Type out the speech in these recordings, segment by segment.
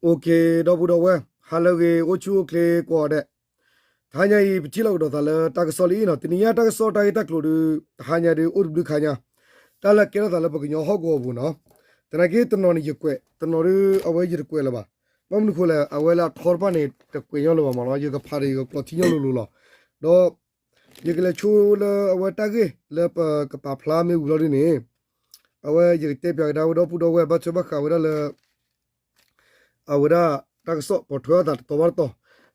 Okay, ဒီပုၢ်ဒီဝဲၢ်, ဟါလၢအဂ့ၤ, အိၣ်ဆူၣ်အိၣ်ချ့ကိးဂၤဒဲး. တဟါညါအံၤ ပထံၣ်လိာ်ကဒီးသးလၢတၢ်ကစီၣ်လံနီၤ. တနံၤညါတၢ်ကစီၣ်တၢ်ဂ့ၢ်တၢ်ကျိၤဒီး တဟါညါဒီးအိၣ်တဘျုးခါညါ, တၢ်လၢအကဲထီၣ်သးလၢပကညီဟီၣ်ကဝီၤအပူၤနီၤ. သနာ်က့တနီၤန့ၣ်ယကွဲး, တနီၤဒီးအဝဲယတကွဲးလၢၤဘၣ်. ဘၣ်မနုၤဃိလဲၣ်, အဝဲလၢအထီတဖၣ်န့ၣ် တကွဲးညီလၢၤဘၣ်မးနီၤ, ယကဖးဒီးယကကျိးထံညီလိၤလိၤလီၤ. ဒီး ယကလဲၤဆိလၢအဝဲတၢ်ဂ့ၢ်လၢပကပာ်ဖျါမ့ၢ်ဝံၤလီၤဒ်န့ၣ်, အဝဲယကတဲပၠးကဒါဝဲဒီပုၢ်ဒီဝဲၢ် ဘၣ်ထွဲဘၣ်ဃးဝဲဒၣ်လၢ အဝဲဒၣ်တၢ်ကစီၣ်ပိာ်ထွဲအသးတတီၤဘၣ်တတီၤ.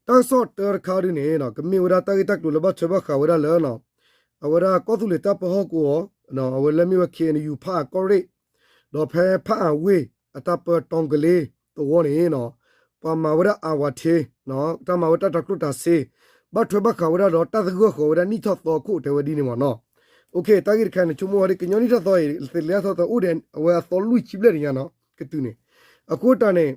တၢ်ကစီၣ်တၢတခါဒ်န့ၣ် ကမ့ၢ်ဝဲဒၣ်တၢ်ဂ့ၢ်တၢ်ကျိၤလၢဘၣ်ထွဲဘၣ်ဃးဝဲဒၣ်လၢ အဝဲဒၣ်ကီၢ်သူလ့ၤတၢ်ပၢဟီၣ်ကဝီၤ, အဝဲလၢမ့ၢ်ဝဲ K N U ဖးအၣ်ကီၢ်ရ့ၣ်, ဒီးဖဲဖးအၣ်ဝ့ၢ်အတၢ်ပၢ တီၤကလ့သဝီန့ၣ် ပှၤမၤဝဲဒၣ်အဝၤထ့, တၢ်မၤဝဲတၢ်တၤကျိၣ်တၤစ့, ဘၣ်ထွဲဘၣ်ဃးဝဲဒၣ်ဒီးတၢ်သဂၢၢ်ဃီၤဝဲဒၣ်နံၣ်ထီၣ်သီအခိၣ် တဲဝဲဒ်န့ၣ်မးနီၤ. Okay, တၢ်ဂ့ၢ်တခါန့ၣ် ဆိကမိၣ်ဝဲဒၣ်ကညီနံၣ်ထီၣ်သီအံၤ သ့လံာ်ထီၣ်သီအိၣ်ဒီးအဝဲအသီလွံၢ်ဆံဘျဲၣ်တညါနီၤ, ကတုၤန့ၣ်. အဃိတၢ်န့ၣ်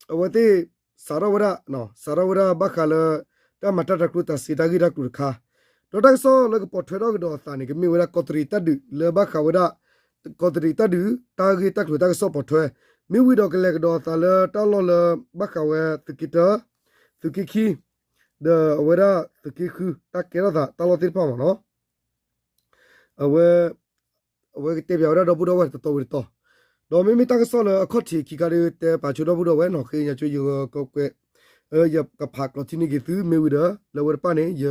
အဝဲသ့ၣ်စးထီၣ်ဝဲဒၣ်, စးထီၣ်ဝဲဒၣ်ဘၣ်ဃးလၢ တၢ်မၤတၢ်တၤကျိၣ်တၤစ့တၢ်ဂ့ၢ်တၢ်ကျိၤတခါ, ဒီးတၢ်ကစီၣ်လၢကပိာ်ထွဲထီၣ်ကဒီးအသးန့ၣ် ကမ့ၢ်ဝဲဒၣ်ကီးတရံးတၢ်ဒုးလၢဘၣ်ဃးဝဲဒၣ် ကီးတရံးတၢ်ဒုး တၢ်ဂ့ၢ်တၢ်ကျိၤတၢ်ကစီၣ်ပိာ်ထွဲ, မ့ၢ်ဝံၤဒီးကလဲၤကဒီးအသးလၢတၢ်လီၢ်လၢဘၣ်ဃးဝဲသုးက့တၢ, သုးက့ခံ, ဒီးအဝဲဒၣ်သုးက့ဃု တၢ်ကဲထီၣ်သးတၢ်လီၢ်သ့ၣ်တဖၣ်မးနီၤ. အဝဲ အဝဲကတဲပၠးဝဲဒၣ်ဒီပုၢ်ဒီဝဲၢ်တတီၤဝံၤတတီၤ, ဒီးမ့မ့ၢ်တၢ်ကစီၣ်လၢအခီၣ်ထံးခံခါဒီး တဲပာ်ဆိဒီပုၢ်ဒီဝဲၢ်နီၤ, ဃ့ညါဆိယကကွဲး, ယကဖးကျိးထံန့ၢ်က့ၤသု မ့ၢ်ဝံၤဒီး လၢဝဲတဖၣ်န့ၣ် ယ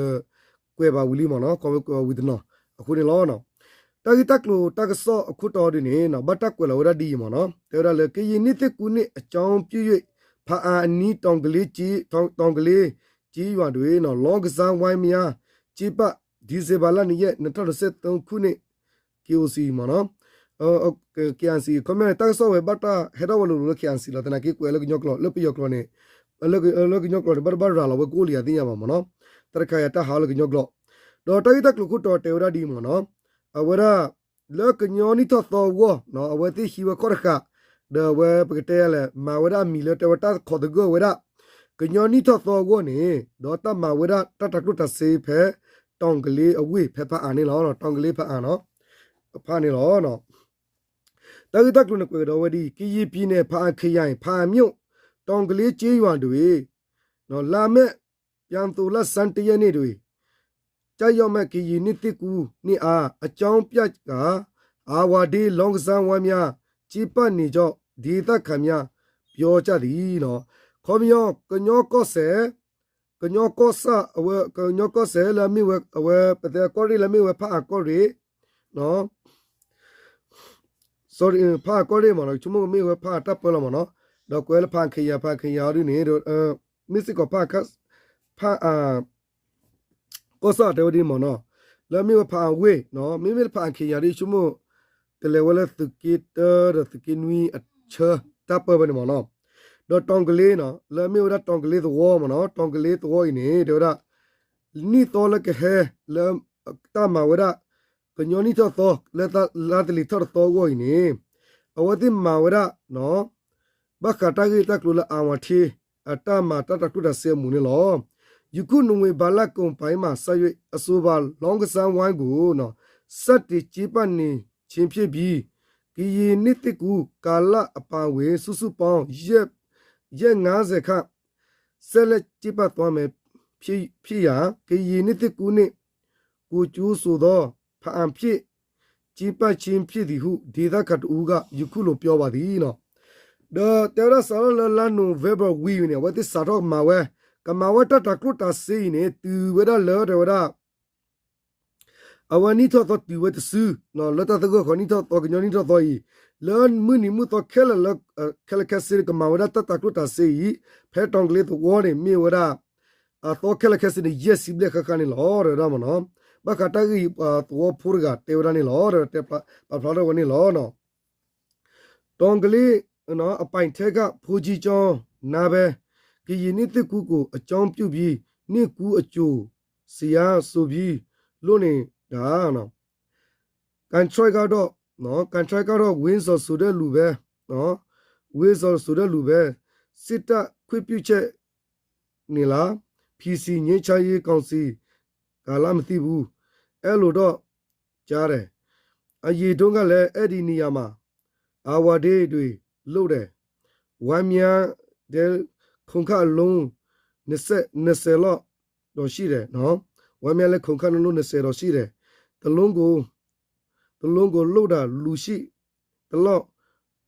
ကွဲးဘၣ်ဝံၤလံမးနီၤ, ကွဲးဝဲကွဲးဘၣ်ဝံၤတနီၤ, အဃိန့ၣ်လီၤ. တၢ်ဂ့ၢ်တၢ်ကျိၤတၢ်ကစီၣ်အခိၣ်တီဒ်န့ၣ် ဘၣ်တၢ်ကွဲးလီၤဝဲဒၣ်ဒ်အံၤမးနီၤ, တဲဝဲဒၣ်လၢ ကရင်နှစ်သစ်ကူးနေ့အကြောင်းပြု၍ ဘားအံၤအနီး တောင်ကလေးကျေးရွာတွင် လောင်းကစားဝိုင်းများ ကျင်းပ ဒီဇင်ဘာလ နှစ်ရက် နှစ်ထောင်နှစ်ဆယ့်သုံးခုနှစ် KOC မးနီၤ, KNC ခီပညီန့ၣ် တၢ်ကစီၣ်ဝဲဘၣ်တၢ်ဟဲထီၣ်ဝဲလိၤလိၤလၢ KNC လီၤ, သနာ်က့ကွဲးလၢကညီကျိာ် လၢပယီၤကျိာ်န့ၣ်, လၢကညီကျိာ်န့ၣ် ဘၣ်တဘၣ်ရၤလီၤဝဲကအိၣ်လံယသ့ၣ်ညါဘၣ်မးနီၤ, တၢ်တခါအံၤတၢ်ဟးလၢကညီကျိာ်, ဒီးတၢ်ဂ့ၢ်တၢ်ကျိၤခိၣ်တီတဲဝဲဒၣ်ဒ်အံၤမးနီၤ, အဝဲဒၣ် လၢကညီနံၣ်ထီၣ်သီအဂီၢ် အဝဲသ့ၣ်ဟံးဝဲခီၣ်တဃာ်, ဒီးအဝဲပကတဲလဲၣ် မၤဝဲဒၣ်အမံၤလၢတဲဝဲတၢ်ခိးသဂၢၢ်ဝဲဒၣ် ကညီနံၣ်ထီၣ်သီအဂီၢ်န့ၣ် ဒီးတၢ်မၤဝဲဒၣ်တၢ်တၤကျိၣ်တၤစ့ဖဲ တီၤကလ့အဝ့ၢ် ဖဲဖးအၣ်န့ၣ်လီၤ, တီၤကလ့ဖးအၣ်နီၤ, ဖးန့ၣ်လီၤ. တၢ်ဂ့ၢ်တၢ်ကျိၤန့ၣ်ကွဲးကဒီးဝဲဒ်အံၤ, ကရင်ပြည်နယ် ဘားအံခရိုင် ဘားအံမြို့ တောင်ကလေးကျေးရွာတွင် လာမယ့် ပြန်သိုလဆန်းတစ်ရက်နေ့တွင် ကျရောက်မယ့် ကရင်နှစ်သစ်ကူးနေ့အား အကြောင်းပြကာ အာဝါဒ့လောင်းကစားဝိုင်းများ ကျင်းပနေကြောင်း ဒေသခံများ ပြောကြသည် ခီပညီ ကညီကီၢ်စဲၣ်, ကညီကီၢ်စဲၣ် အဝဲ ကညီကီၢ်စဲၣ်လၢအမ့ၢ်ဝဲ အဝဲပသဲကီၢ်ရ့ၣ်လၢအမ့ၢ်ဝဲဖးအၣ်ကီၢ်ရ့ၣ် sorry ဖးအၣ်ကီၢ်ရ့ၣ်မးနီၤ, ဆိကမိၣ်ကမ့ၢ်ဝဲဖးအၣ်တၢ်ပၢလီၤမးနီၤ, ဒီးကွဲးလၢဖးအၣ်ခ့ယၤ ဖးအၣ်ခ့ယၤအီၤဒ်န့ၣ် မ့ၢ်စ့ၢ်ကီးဖးအၣ် ဖးအၣ် ကီၢ်စဲၣ်တဲဝဲဒ်န့ၣ်မးနီၤ, လၢအမ့ၢ်ဝဲဖးအၣ်ဝ့ၢ်, မ့မ့ၢ်လၢဖးအၣ်ခ့ယၤဒ်ဆိကမိၣ် ကလဲၤဝဲလၢသုးက့တၢဒီးသုးက့နွံအဆၢ တၢ်ပၢဖဲန့ၣ်မးနီၤ, ဒီးတီၤကလ့နီၤ လၢအမ့ၢ်ဝဲဒၣ်တီၤကလ့သဝီမးနီၤ, တီၤကလ့သဝီအံၤန့ၣ် တဲဝဲဒၣ် နံၣ်သီလၢကဟဲ လၢတၢ်မၤဝဲဒၣ် ကညီနံၣ်ထီၣ်သီ လၢလါတလံၤထီၣ်တသီအဂီၢ်အံၤန့ၣ် အဝဲသ့ၣ်မၤဝဲဒၣ် ဘၣ်ဃးတၢ်ဂ့ၢ်တၢ်ကျိၤလၢ အာဝါဒ့ အတၢ်မၤတၢ်တၤကျိၣ်တၤစ့အမူးန့ၣ်လီၤ. ယခု နိုဝင်ဘာလကုန်ပိုင်းမှစ၍ အဆိုပါ လောင်းကစားဝိုင်းကို စတင်ကျင်းပနေခြင်းဖြစ်ပြီး ကရင်နှစ်သစ်ကူးကာလအပါအဝင် စုစုပေါင်း ရက် ငါးဆယ်ခန့် ဆက်လက်ကျင်းပသွားမယ်ဖြစ်ရာ ကရင်နှစ်သစ်ကူးနေ့ကို ကြိုဆိုသော ဘားအံဖြင့် ကျင်းပခြင်းဖြစ်သည်ဟု ဒေသခံတစ်ဦးက ယခုလိုပြောပါသည် ဒီးတဲဝဲဒၣ်စးထီၣ်လၢလါ November ဝံၤန့ၣ် အဝဲသ့ၣ်စးထီၣ်မၤဝဲ ကမၤဝဲတၢ်တၤကျိၣ်တၤစ့အံၤန့ၣ် တုၤဝဲဒၣ်လၢတဲဝဲဒၣ် အဝဲနံၣ်ထီၣ်သီတုၤဝဲတစု လၢတၢ်သဂၢၢ်ဃီၤနံၣ်ထီၣ်သီ ကညီနံၣ်ထီၣ်သီအံၤ လၢမုၢ်နံၤမုၢ်သီခဲလၢာ်လၢ ခဲလၢာ်ခဲဆ့ ကမၤဝဲဒၣ်တၢ်တၤကျိၣ်တၤစ့အံၤ ဖဲတီၤကလ့သဝီန့ၣ် မ့ၢ်ဝဲဒၣ် အသီခဲလၢာ်ခဲဆ့န့ၣ် ယဲၢ်ဆံဘျဲၣ်ဃၣ်ဃၣ်န့ၣ်လီၤ တဲဝဲဒၣ်မးနီၤ. ဘၣ်ဃးတၢ်ဂ့ၢ်အံၤ သဝီဖိတဂၤတဲဝဲဒၣ်န့ၣ်လီၤ တဲပာ်ဖျါထီၣ်ဝဲန့ၣ်လီၤ. တောင်ကလေး အပိုင်ထဲက ဘုန်းကြီးကျောင်းနားပဲ ကရင်နှစ်သစ်ကူးကို အကြောင်းပြုပြီး နှစ်ကူးအကြို စရာဆိုပြီး လုပ်နေတာ ကန်ထရိုက်ကတော့ ကန်ထရိုက်ကတော့ ဝင်းဇော်ဆိုတဲ့လူပဲနော် ဝင်းဇော်ဆိုတဲ့လူပဲ စစ်တပ်ခွင့်ပြုချက်နေလား PC ငြိမ်းချမ်းရေးကောင်စီ ကာလမသိဘူး အဲ့လိုတော့ကြားတယ် အရင်တုန်းကလည်း အဲ့ဒီနေရာမှာ အာဝါဒ့တွေလုပ်တယ် ဝမ်းမြ ခုန်ခန့်အလုံး နှစ်ဆယ်လောက်တော့ရှိတယ်နော်။ ဝမ်းများလည်း ခုန်ခန့်နှစ်ဆယ်လောက်တော့ရှိတယ်။ တစ်လုံးကို တစ်လုံးကို လုပ်တာ လူရှိသလောက်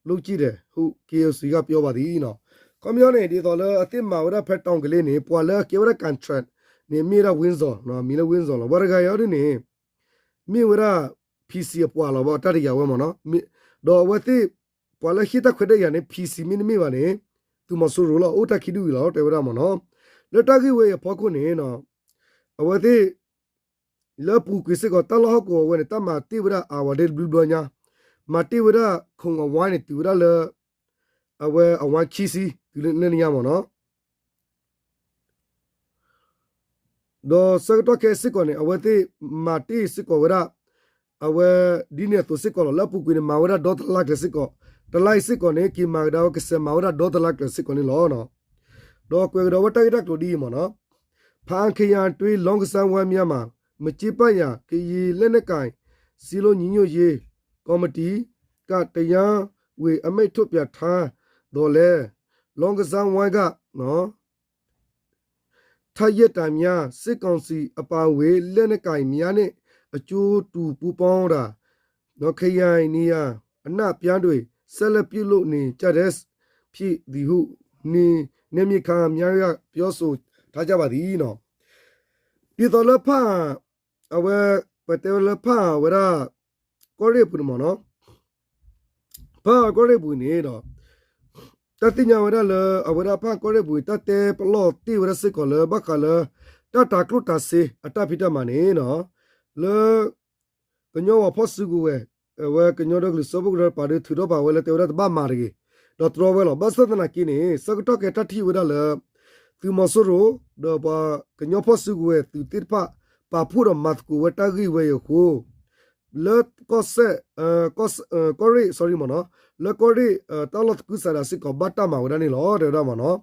လုပ်ကြည့်တယ်ဟု KOC က ပြောပါသည် နော်. ခီပညီန့ၣ် ဒ်သိးလၢအသ့ၣ်မၤဝဲဒၣ်ဖဲ တောင်ကလေး န့ၣ် ပှၤလၢအကဲဝဲဒၣ် contract န့ၣ် မ့ၢ်ဝဲဒၣ် Windsor မံၤလၢ Windsor လီၤ. ပှၤတဂၤအံၤဒ်န့ၣ် မ့ၢ်ဝဲဒၣ် PC အပှၤလီၤ ဘၣ်တၢ်တယာ်ဝဲမ့ၢ်နီၤ. ဒီးအဝဲသ့ၣ် ပှၤလၢဟ့ၣ်တၢ်ခွဲးတၢ်ယာ်န့ၣ် PC မ့တမ့ၢ်ဘၣ်န့ၣ် သုးမီၤစိရိၤလီၤ အိၣ်တၢ်ခံဒူၣ်အံၤလီၤ တဲဝဲဒၣ်မ့ၢ်နီၤ. လၢတၢ်ဂ့ၢ်ဝဲအံၤအဖီခိၣ်န့ၣ် အဝဲသ့ၣ် လၢအပူၤကွံာ်စ့ၢ်ကီး တၢ်လီၢ်ဟီၣ်ကဝီၤဝဲန့ၣ် တၢ်မၤတ့ၢ်ဝဲဒၣ်အဝၤဒ့တဘျုးဘျီညါ, မၤတ့ၢ်ဝဲဒၣ် ခုန်အဝါန့ၣ် တုၤဝဲဒၣ်လၢ အဝဲအဝါခံဆံ တုၤလၢညါမ့ၢ်နီၤ. ဒီးဆၢကတီၢ်ခဲအံၤစ့ၢ်ကီးန့ၣ် အဝဲသ့ၣ်မၤတ့ၢ်စ့ၢ်ကီးဝဲဒၣ် အဝဲဒ်န့ၣ်အသိးစ့ၢ်ကီးလီၤ. လၢအပူၤကွံာ်န့ၣ် မၤဝဲဒၣ်ဒီတလါကျဲစ့ၢ်ကီး, တလါအံၤစ့ၢ်ကီးန့ၣ် က့ၤမၤကဒါဝဲကစဲးမၤဝဲဒၣ်ဒီတလါကျဲစ့ၢ်ကီးန့ၣ်လီၤ. ဒီးကွဲးကဒီးဝဲတၢ်ဂ့ၢ်တၢ်ကျိၤဒ်အံၤမ့ၢ်နီၤ, ဖားအံခရိုင်အတွင်း လောင်းကစားဝိုင်းများမှာ မကျင်းပရန် ကရင်လက်နက်ကိုင် စည်းလုံးညီညွတ်ရေး ကော်မတီက တရားဝင်အမိန့်ထုတ်ပြန်ထားသော်လည်း လောင်းကစားဝိုင်းက ထတ်ယက်တံများ စစ်ကောင်စီအပါအဝင် လက်နက်ကိုင်များနှင့် အကျိုးတူပူးပေါင်းတာ ခရိုင်နေရာအနှံ့အပြားတွင် ဆက်လက်ပြုလုပ်နေကြဆဲဖြစ်သည်ဟု နယ်မြေခံများက ပြောဆိုထားကြပါသည် ဒ်သိးလၢဖၣ် အဝဲ ပတဲဝဲလၢဖၣ်ဝဲဒၣ် ကီၢ်ရ့ၣ်ပူၤန့ၣ်မ့ၢ်နီၤ, ဖၣ်ကီၢ်ရ့ၣ်ပူၤန့ၣ်ဒီး တၢ်သ့ၣ်ညါဝဲဒၣ်လၢ အဝဲဒၣ်ဖၣ်ကီၢ်ရ့ၣ်ပူၤ တၢ်တဲပလီၢ်တ့ၢ်ဝဲဒၣ်စ့ၢ်ကီးလၢ ဘၣ်ဃးလၢ တၢ်တၤကျိၣ်တၤစ့အတၢ်ဖံးတၢ်မၤန့ၣ်နီၤ, လၢ ကညီဝၤဖီၣ်စုကဝဲၤ အဝဲကညီဒီကလုာ်စၢဖှိၣ်ကရၢပာ်ဒီးထုးထီၣ်ပာ်ဝဲလၢတဲဝဲဒၣ်တဘၣ်မၤတဂ့ၤ, ဒီးတြီဝဲလီၤ. ဘၣ်ဆၣ်သနာ်က့န့ၣ် ဆၢကတီၢ်ခဲတၢ်ထံၣ်ဝဲဒၣ်လၢ သုးမီၤစိရိၤ ဒီးပှၤကညီဖီၣ်စုကဝဲၤသုးသ့ၣ်တဖၣ် ပာ်ဖှိၣ်ဒီးမၤသကိးဝဲတၢ်ဂ့ၢ်ဝဲအံၤအဃိ လၢကီၢ်စဲၣ် ကီၢ်ရ့ၣ် sorry မ့ၢ်နီၤ, လၢကီၢ်ရ့ၣ် တၢ်လီၢ်သကုၤဆးဒးစ့ၢ်ကီး ဘၣ်တၢ်မၤဝဲဒၣ်န့ၣ်လီၤ တဲဝဲဒၣ်မ့ၢ်နီၤ.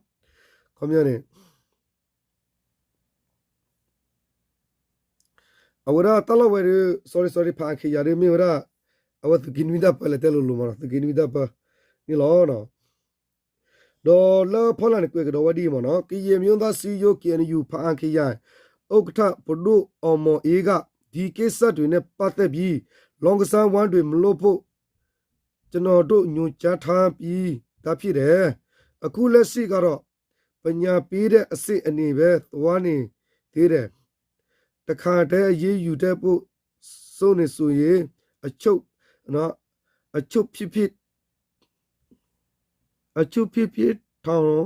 ခီပညီန့ၣ် အဝဲဒၣ်တၢ်လီၢ်ဝဲဒီး sorry sorry ဖၣ်အံခ့ယၤဒီးမ့ၢ်ဝဲဒၣ် အဝဲသုးက့နွံတၢ်ပၢလဲၤတဲလိၤလိၤမ့ၢ်နီၤ, သုးက့နွံတၢ်ပၢန့ၣ်လီၤ. ဒီးလၢဖီလာ်န့ၣ် ကွဲးကဒီးဝဲဒ်အံၤမ့ၢ်နီၤ, ကရင်အမျိုးသားစည်းရုံး KNU ဖၣ်အံခ့ယၤ ဥက္ကဋ္ဌ ပဒိၣ်အီမီၤအ့က ဒီကိစ္စတွေနဲ့ပတ်သက်ပြီး လောင်းကစားဝိုင်းတွင် မလုပ်ဖို့ ကျွန်တော်တို့ ညွှန်ကြားထားပြီးသားဖြစ်တယ်။ အခုလက်ရှိကတော့ ပညာပေးတဲ့အဆင့်အနေပဲ သွားနေသေးတယ်။ တခါတည်းအရေးယူတဲ့ပုဂ္ဂိုလ်ဆိုရင် အချုပ်နော် အချုပ်ဖြစ်ဖြစ် အချုပ်ဖြစ်ဖြစ် ထောင်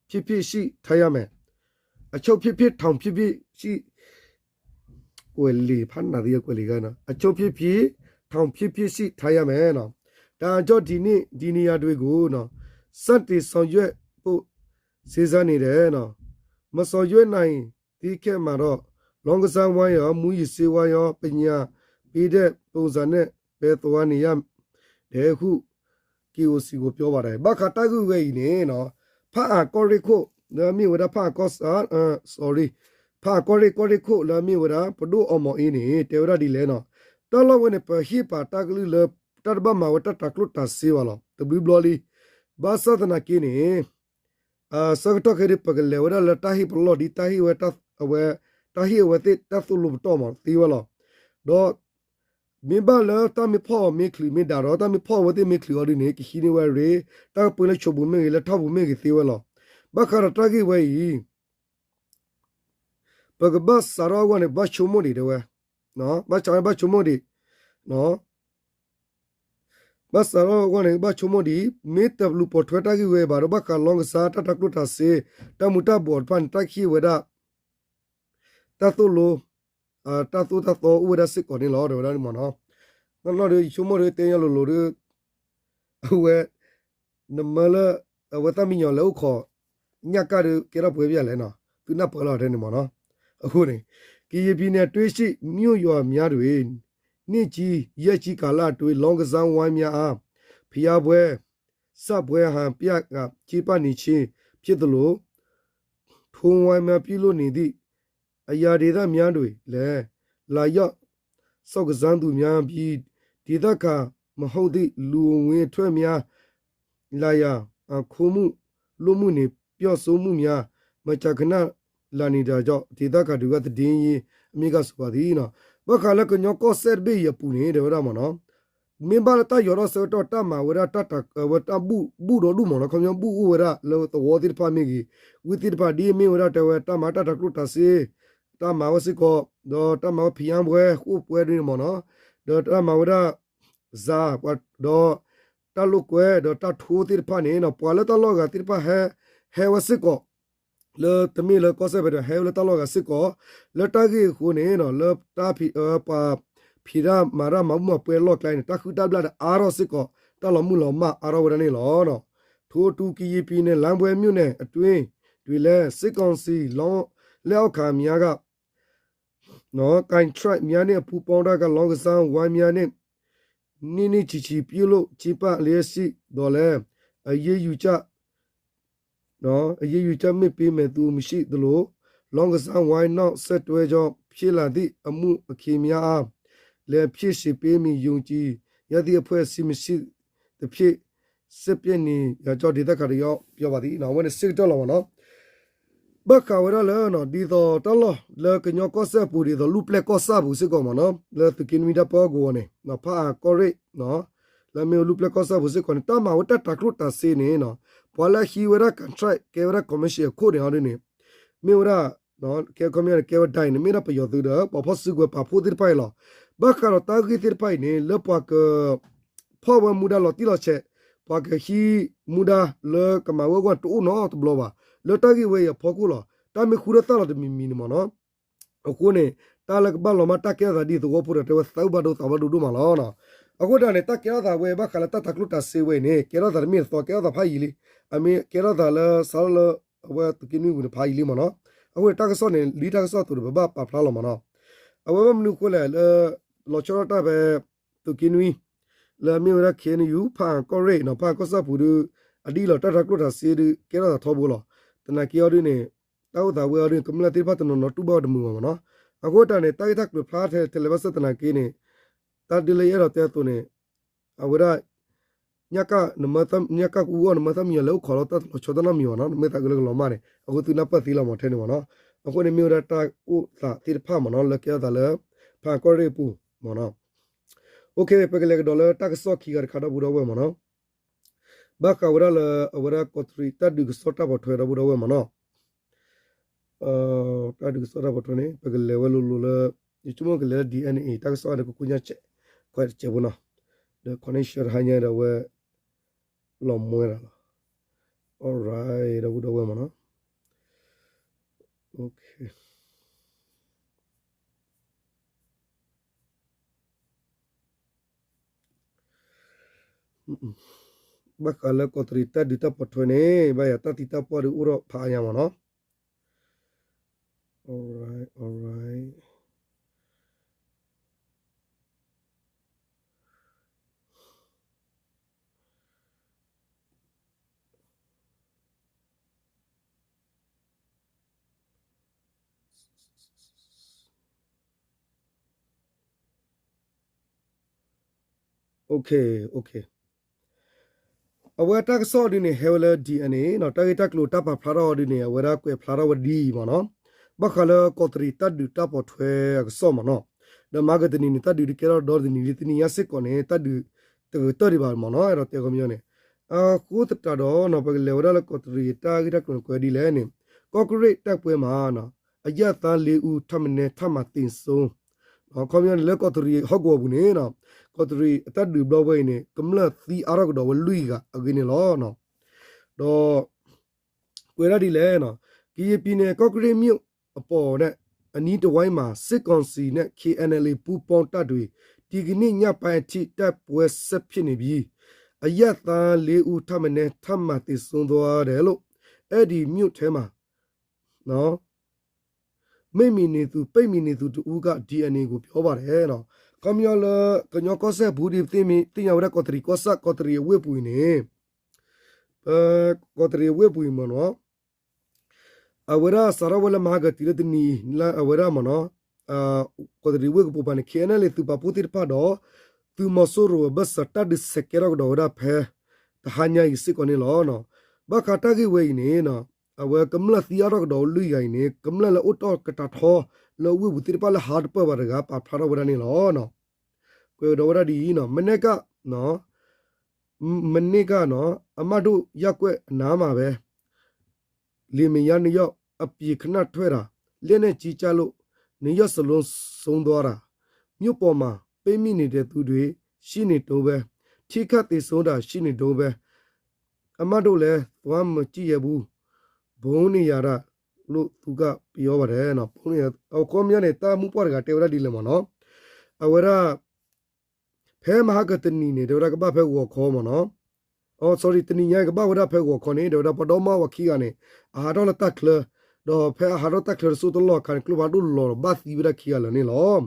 ဖြစ်ဖြစ်ရှိထားရမယ်။ အချုပ်ဖြစ်ဖြစ် ထောင်ဖြစ်ဖြစ်ရှိ ကွဲးလံာ် ဖးနးသ့ကွဲးလံာ်ဂၤနီၤ အချုပ်ဖြစ်ဖြစ် ထောင်ဖြစ်ဖြစ်ရှိထားရမယ်နော် ဒါကြောင့်ဒီနေ့ဒီနေရာတွေကိုနော် စတင်ဆောင်ရွက်ဖို့ စဉ်းစားနေတယ်နော် မဆောင်ရွက်နိုင်သည့်ခေတ်မှာတော့ လောင်းကစားဝိုင်းရော မူးယစ်ဆေးဝါးရော ပညာပေးတဲ့ပုံစံနဲ့ပဲသွားနေရတယ်ဟု KOC ကိုပြောပါတယ် ဘၣ်ဃးတၢ်ဂ့ၢ်ဝဲအံၤန့ၣ်နီၤ ဖၣ်အၣ်ကီၢ်ရ့ၣ်ခိၣ် လၢအမ့ၢ်ဝဲဒၣ်ဖၣ်အၣ်ကီၢ် sorry ဖၣ်အၣ်ကီၢ်ရ့ၣ် ကီၢ်ရ့ၣ်ခိၣ် လၢအမ့ၢ်ဝဲဒၣ် ပဒိၣ်အီမီၤအ့န့ၣ် တဲဝဲဒၣ်ဒ်လဲၣ်နီၤ တၢ်လီၢ်ဝဲန့ၣ် ပဟ့ၣ်ပာ်တၢ်ကလုၢ်လၢ တၢ်တဘၣ်မၤဝဲတၢ်တၤကျိၣ်တၤစ့ဘၣ်လီၤ တဘျုးဘျီလံ ဘၣ်ဆၣ်သနာ်က့န့ၣ် ဆၢကတီၢ်ခဲအံၤ ပကလဲၤဝဲဒၣ်လၢတၢ်ဟ့ၣ်ပလီၢ်ဒ် တၢ်ဟ့ၣ်ဝဲ အဝဲ တၢ်ဟ့ၣ်အဝဲသ့ၣ်တၢ်သိၣ်လိပတီၢ်မးသ့ဝဲလီၤ. ဒီး မ့ၢ်ဘၣ်လၢတၢ်မ့ၢ်ဖီၣ်အီၤမ့ၢ်ချုးမ့ၢ်ဒၣ်ဒီး တၢ်မ့ၢ်ဖီၣ်အဝဲသ့ၣ်မ့ၢ်ချုးအီၤဒ်န့ၣ် ကဟံးန့ၢ်ဝဲရ့ တၢ်ကပၢလၢဆိးပူၤမ့ၢ်ဂ့ၤ လၢထီၣ်ပူၤမ့ၢ်ဂ့ၤ သ့ဝဲလီၤ. ဘၣ်ဃးဒီးတၢ်ဂ့ၢ်ဝဲအံၤ ပကဘၣ်စးထီၣ်အဂီၢ်န့ၣ် ဘၣ်ဆိကမိၣ်ဒံးတဲဝဲ, ဘၣ်စးထီၣ်ဘၣ်ဆိကမိၣ်ဒံး, ဘၣ်စးထီၣ်အဂီၢ်န့ၣ် ဘၣ်ဆိကမိၣ်ဒံး, မ့ၢ်တလူၤပိာ်ထွဲတၢ်ဂ့ၢ်ဝဲဘၣ်ဒီး ဘၣ်ဃးလီကစၢ်တၢ်တၤကျိၣ်တၤစ့ တၢ်မူၤတၢ်ဘှီးတဖၣ်န့ၣ် တၢ်ကဟ့ၣ်ဝဲဒၣ် တၢ်သိၣ်လိ တၢ်သိၣ်တၢ်သီအိၣ်ဝဲဒၣ်စ့ၢ်ကီးန့ၣ်လီၤ တဲဝဲဒၣ်န့ၣ်မ့ၢ်နီၤ. နီၢ်နီၢ်ဒီး ယဆိကမိၣ်ဒီး တဲညါလိၤလိၤဒီး အဝဲ နမၢလၢ အဝဲသၣ်မံယီၤလဲၤအိၣ်ခိး ညၣ်ကၣ်ဒီး ကဲထီၣ်ပှဲၤပယၣ်လဲၣ်နီၤ သုနၢ်ပၢၢ်လီၤတဲန့ၣ်မ့ၢ်နီၤ. အဃိန့ၣ် ကရင်ပြည်နယ်အတွင်းရှိ မြို့ရွာများတွင် နှစ်ကြီး ရက်ကြီးကာလအတွင်း လောင်းကစားဝိုင်းများအား ဖျားပွဲ စပွဲဟန်ပြက ကျင်းပနေခြင်းဖြစ်သလို ထိုဝိုင်းများပြုလုပ်နေသည့် အရာဒေသများတွင်လည်း လာရောက်ဆော့ကစားသူများပြီး ဒေသခံမဟုတ်သည့် လူအဝင်အထွက်များ လာရာ ခိုးမှု လုမှုနှင့် ပျီၣ်စိမူၣ်မၠါ မကြာခဏလာနေတကြောင်း ဒေသခံတွေက သတင်းရင်းမြစ်က ဆိုပါသည် ဘၣ်ဃးလၢကညီကီၢ်စဲၣ်တဘ့ၣ်အံၤအပူၤန့ၣ် တဲဝဲဒၣ်မ့ၢ်နီၤ မ့ၢ်ဘၣ်လၢတၢ်ယီၤထီၣ်ဆၢကတီၢ် တၢ်မၤဝဲဒၣ်တၢ်တၢ်ဝဲတၢ်ဘူၣ်ဒီးဒူၣ်မ့ၢ်နီၤ ခီပညီဘူၣ်အိၣ်ဝဲဒၣ်လၢသဝီသ့ၣ်တဖၣ်မ့ၢ်ဂ့ၤ, ဝံသ့ၣ်တဖၣ်ဒ်မ့ၢ်ဝဲဒၣ်တဲဝဲတၢ်မၤတၢ်တၤကျိၣ်တၤစ့ တၢ်မၤဝဲစ့ၢ်ကီး ဒီးတၢ်မၤဝဲဖံးအါဝဲဃိၣ်ပှဲၤဒ်န့ၣ်မ့ၢ်နီၤ ဒီးတၢ်မၤဝဲဒၣ် စၤ ဒီးတၢ်လိာ်ကွဲ ဒီးတၢ်ထိသ့ၣ်တဖၣ်န့ၣ်နီၤ ပှၤလၢတၢ်လီၢ်ဂၤသ့ၣ်တဖၣ်ဟဲ ဟဲဝဲစ့ၢ်ကီး လၢတမ့ၢ်လၢကီၢ်စဲၣ်ဖဲဒီး ဟဲဝဲလၢတၢ်လီၢ်ဂၤစ့ၢ်ကီး လၢတၢ်ဂ့ၢ်အဃိန့ၣ်နီၤ လၢတၢ်ဖံး ပှၤဖံးတၢ်မၤတၢ်မၤဘူၣ်မၤပှဲၤလီၢ်ကျဲန့ၣ် တၢ်ဃုတၢ်ဘျၣ်ဒီးအါထီၣ်စ့ၢ်ကီး တၢ်လီၤမုၢ်လီၤမၢ်အါထီၣ်ဝဲဒၣ်န့ၣ်လီၤ. ထိုးတူးကရင်ပြည်နယ် လမ်းပွဲမြို့နယ်အတွင်းတွေလည်း စစ်ကောင်စီလက်အောက်ခံများက ကိုင်ထရိုက်များနှင့် ပူးပေါင်းတပ်က လောင်းကစားဝိုင်းများနှင့် နှစ်နှစ်ချီချီ ပြုလုပ်ကျင်းပလျက်ရှိသော်လည်း အရေးယူကြ အရေးယူကြမည့်ပေးမည့်သူမရှိသလို လောင်းကစားဝိုင်းနောက်ဆက်တွဲကြောင့် ဖြစ်လာသည့်အမှုအခင်းများအားလည်း ဖြေရှင်းပေးမည်ယုံကြည်ရသည့်အဖွဲ့အစည်းမရှိသဖြင့် စက်ပြက်နေရကြောင်း ဒေသခံတယောက်ပြောပါသည် အဝဲန့ၣ်စ့ၢ်ကတီၢ်လီၤမ့ၢ်နီၤ ဘၣ်ဃးဝဲဒၣ်လၢ ဒ်သိးတၢ်လီၢ်လၢကညီကီၢ်စဲၣ်အပူၤ ဒ်သိးလူၢ်ပျဲၢ်ကီၢ်ဆၣ်အပူၤစ့ၢ်ကီးမ့ၢ်နီၤ လၢသုးက့နွံတၢ်ပၢဟီၣ်ကဝီၤန့ၣ် ဖးအၣ်ကီၢ်ရ့ၣ် လၢမ့ၢ်လူၢ်ပျဲၢ်ကီၢ်ဆၣ်အပူၤစ့ၢ်ကီးန့ၣ် တၢ်မၤဝဲတၢ်တၤကျိၣ်တၤစ့န့ၣ် ပှၤလၢဟံးဝဲဒၣ် contract ကဲဝဲဒၣ် commission အခိၣ်န့ၣ်ဟီဒ်န့ၣ် မ့ၢ်ဝဲဒၣ် ကဲခီပညီန့ၣ် ကဲဝဲဒၣ်အံၤန့ၣ် မ့ၢ်ဒၣ်ပယီၤသုးဒီး ပှၤဖီၣ်စုကဝဲၤပာ်ဖှိၣ်သ့ၣ်တဖၣ်အံၤလီၤ. ဘၣ်ဃးဒီးတၢ်ဂ့ၢ်သ့ၣ်တဖၣ်အံၤန့ၣ် လၢပှၤက ဖီၣ်ဝဲမူဒါလီၤတံၢ်လီၤဆဲး, ပှၤကဟံးမူဒါလၢကမၤဝဲအဂီၢ်တအိၣ်နီတဘျီဘၣ်. လၢတၢ်ဂ့ၢ်ဝဲအံၤအဖီခိၣ်လီၤ. တၢ်မ့ၢ်ဃူထီၣ်သၣ်လီၤတမံၤမံၤန့ၣ်မ့ၢ်နီၤ အဃိန့ၣ် တၢ်လၢကဘၣ်လီၤမၢ်တၢ်ကဲထီၣ်သးဒ်သဝီဖိဒီးတဲဝဲသးဘၣ်ဒိသးဘၣ်ဒိဒိၣ်မးလီၤ. အဃိတၢ်န့ၣ် တၢ်ကဲထီၣ်သးဝဲဘၣ်ဃးလၢတၢ်တၤကျိၣ်တၤစ့ဝဲအံၤန့ၣ် ကဲထီၣ်သးတမ့ၢ်တသီ ကဲထီၣ်သးဖးယံာ်လံ. အမ့ၢ်ကဲထီၣ်သးလၢစးထီၣ်လၢ အဝဲသုးက့နွံပူၤန့ၣ်ဖးယံာ်လံမ့ၢ်နီၤ. အဃိန့ၣ် တၢ်ကစီၣ်န့ၣ် လံတၢ်ကစီၣ်အသိးန့ၣ် ပဘၣ်ပာ်ဖျါလီၤမ့ၢ်နီၤ. အဝဲဘၣ်မနုၤအဃိလဲၣ် လၢ လီၤဆီဒၣ်တၢ်ဖဲ သုးက့နွံ လၢအမ့ၢ်ဝဲဒၣ် ခ့ၣ်အဲၣ်ယူၣ် ဖးအၣ်ကီၢ်ရ့ၣ်နီၤ ဖးအၣ်ကီၢ်ဆၣ်ပူၤဒီး အဒ်လီၤတၢ်တၤကျိၣ်တၤစ့ဒီး ကဲထီၣ်သးထီဘိလီၤ. သနာ်က့အီၤဒ်န့ၣ် တၢ်အိၣ်သးဝဲအီၤဒ်န့ၣ် ကမျၢၢ်သ့ၣ်တဖၣ်တနီၤနီၤတူၢ်ဘၣ်ဝဲတမုာ်ဘၣ်မ့ၢ်နီၤ. အဃိတၢ်န့ၣ် တၢ်ဂ့ၢ်တၢ်ကျိၤဖျါထဲထဲလဲၣ်ဘၣ်ဆၣ်သနာ်က့န့ၣ် တၢ်ဒ်လၢယအဲၣ်ဒိးတဲအသိးန့ၣ် အဝဲဒၣ် ညၣ်ကၣ် ညၣ်ကၣ်ကအူအီၣ် နမၢသၣ်မံယီၤလဲၤအိၣ်ခိးလီၤတၢ်လီၤဆီတၢ်နီတမံၤဘၣ်နီၤ နမ့ၢ်သးကလၢကလီၤမၢ်န့ၣ် အဃိသုနၢ်ပၢၢ်သ့လီၤမ့ၢ်ထဲန့ၣ်မ့ၢ်နီၤ. အဃိန့ၣ်မ့ၢ်ဝဲဒၣ်တၢ်အိၣ်သးသ့ၣ်တဖၣ်မ့ၢ်နီၤ လၢကဲထီၣ်သးလၢ ဖးအၣ်ကီၢ်ရ့ၣ်အပူၤမ့ၢ်နီၤ. ပကလဲၤကဒီးလၢတၢ်ကစီၣ်ခံဂၤတခါဒီပုၢ်ဒီဝဲၢ်မ့ၢ်နီၤ. ဘၣ်ဃးဝဲဒၣ်လၢအဝဲဒၣ်ကီးတရံးတၢ်ဒုးကစီၣ်တၢ်ပိာ်ထွဲဒီပုၢ်ဒီဝဲၢ်မ့ၢ်နီၤ. တၢ်ဒုးကစီၣ်တၢ်ပိာ်ထွဲန့ၣ် ပကလဲၤဝဲလိၤလိၤလၢ ယဆိကမိၣ်ကလဲၤလၢ DNA တၢ်ကစီၣ်န့ၣ် ကကူညါစဲး ခွဲးတစဲးဖိနီၤ. ဒီး connection တဟါညါဒီးဝဲ လီၤမွဲဒၣ်လီၤ. Alright ဒီပုၢ်ဒီဝဲၢ်မ့ၢ်နီၤ. ဘၣ်ဃးလၢကီးတရံးတၢ်ဒုးတၢ်ပိာ်ထွဲန့ၣ် ဘၣ်ယၤတၢ်သံတၢ်ပှၢ်ဒီးအိၣ်ထီၣ်ဖးအါညါမ့ၢ်နီၤ. Alright, alright. အဝဲတၢ်ကစီၣ်ဒ်န့ၣ် ဟဲဝဲလၢ DNA နီၤ တၢ်ဂ့ၢ်တၢ်ကျိၤတၢ်ပာ်ဖျါထီၣ်ဒ်န့ၣ် အဝဲဒၣ်ကွဲးဖျါထီၣ်ဝဲဒ်အံၤမ့ၢ်နီၤ. ဘၣ်ဃးလၢကီးတရံးတၢ်ဒုးတၢ်ပိာ်ထွဲအကစီၣ်မ့ၢ်နီၤ. ဒီးမၤကတနံၤန့ၣ် တၢ်ဒုးဒုးကဲထီၣ်ဒီတနံၤလံ တနံၤညါစ့ၢ်ကီးန့ၣ် တၢ်ဒုးတဂ့ၤတၢၢ်ဒံးဘၣ်မ့ၢ်နီၤ အဲၣ်ဒိးတဲခီပညီန့ၣ်. အဃိသတးဒီးနီၤ ပကလဲၤဝဲဒၣ်လၢကီးတရံးတၢ်ဂ့ၢ်တၢ်ကျိၤန့ၣ် ကွဲးဒ်လဲၣ်န့ၣ် ကော့ကရိတ်တိုက်ပွဲမှာ အရပ်သားလေးဦးထက်မနည်း ထပ်မံသေဆုံး ခီပညီန့ၣ် လၢကီးတရံးဟီၣ်ကဝီၤပူၤန့ၣ်နီၤ ကီးတရံးအတၢ်ဒုးဘျီဝဲအံၤန့ၣ် ကမျၢၢ်သံအါထီၣ်ကဒီးဝဲလွံၢ်ဂၤအဂ့ၢ်န့ၣ်လီၤ. ဒီး ကွဲးဒၣ်ဒ်လဲၣ်နီၤ ကရင်ပြည်နယ် ကော့ကရိတ်မြို့အပေါ်နဲ့ အနီးတစ်ဝိုင်းမှာ စစ်ကောင်စီနဲ့ KNLA ပူးပေါင်းတပ်တွေ ဒီကနေ့ညပိုင်းအထိ တိုက်ပွဲဆက်ဖြစ်နေပြီး အရပ်သားလေးဦးထက်မနည်း ထပ်မံသေဆုံးသွားတယ်လို့ အဲဒီမြို့ထဲမှာ ပိတ်မိနေသူ ပိတ်မိနေသူတစ်ဦးက DNA ကို ပြောပါတယ် ခီပညီလၢ ကညီကီၢ်စဲၣ်ပူၤဒ်ပသ့ၣ်ညါဝဲဒၣ် ကီးတရံးကီၢ်ဆၣ် ကီးတရံးအဝ့ၢ်ပူၤအံၤန့ၣ် ကီးတရံးအဝ့ၢ်ပူၤအံၤမ့ၢ်နီၤ အဝဲဒၣ်စးထီၣ်ဝဲလၢမဟါကတံၤလၢတနံၤအံၤ လၢအဝဲဒၣ်မ့ၢ်နီၤ ကီးတရံးဝ့ၢ်ကပိာ်ပၤန့ၣ် KNLA သုးပာ်ဖှိၣ်သ့ၣ်တဖၣ်ဒီး သုးမီၤစိရိၤအဘၢၣ်စၢၤ တၢ်ဒုးဆဲးကဲထီၣ်ကဒီးဝဲဒၣ်ဖဲ တဟါညါအံၤစ့ၢ်ကီးန့ၣ်လီၤ. ဘၣ်ဃးတၢ်ဂ့ၢ်ဝဲအံၤန့ၣ် အဝဲကမျၢၢ်သံအါထီၣ်ကဒီးလွံၢ်ဂၤအံၤန့ၣ် ကမျၢၢ်လၢအိၣ်တ့ၢ်ကတၢၢ်ထီ လၢဝ့ၢ်ပူၤသ့ၣ်တဖၣ်လၢဟးတပၢၢ်ဘၣ်တဂၤ ပာ်ဖျါထီၣ်ဝဲဒၣ်န့ၣ်လီၤ. ကွဲးကဒီးဝဲဒၣ်ဒ်အံၤ, မနဲၣ်ကၣ် မန့ၢ်ကၣ်နီၤ အမၢ်ဒိၣ်ယၢ်ကွဲၢ်အနးမးဝဲ, လ့ၣ်မယါနယီၢ်အပျ့ၤခနၣ်ထွဲတၢ်, လက်နက်ကြီးကျလို့ နှစ်ယောက်စလုံး ဆုံးသွားတာ, မြို့ပေါ်မှာ ပိတ်မိနေတဲ့သူတွေ ရှိနေတုန်းပဲ, ထိခိုက်သေဆုံးတာ ရှိနေတုန်းပဲ, အမၢ်ဒိၣ်လည်း သွားမကြည့်ရဲဘူး, ဗုံးနေရာတာလို့ သူကပြောပါတယ်နီၤ. အခီပညီန့ၣ် တၢ်မုၢ်ပှၢ်တဂၤတဲဝဲဒၣ်ဒ်လဲၣ်မးနီၤ, အဝဲဒၣ် ဖဲမဟါကတနံၤန့ၣ် တဲဝဲဒၣ်ကဘၣ်ဖဲဂီၤခီမးနီၤ, အိ sorry တနံၤညါကဘၣ်ဝဲဒၣ်ဖဲဂီၤခီန့ၣ် တဲဝဲဒၣ်ပှၤဒီမါဝၤခံဂၤန့ၣ် အဟးထီၣ်လၢတၢ်ချၢ, ဒီးဖဲအဟးထီၣ်တၢ်ချၢတစိၢ်တလီၢ်အခါန့ၣ် ကျိဖးဒိၣ်လီၤဘၣ်သံဝဲဒၣ်ခံဂၤလၢာ်န့ၣ်လီၤ.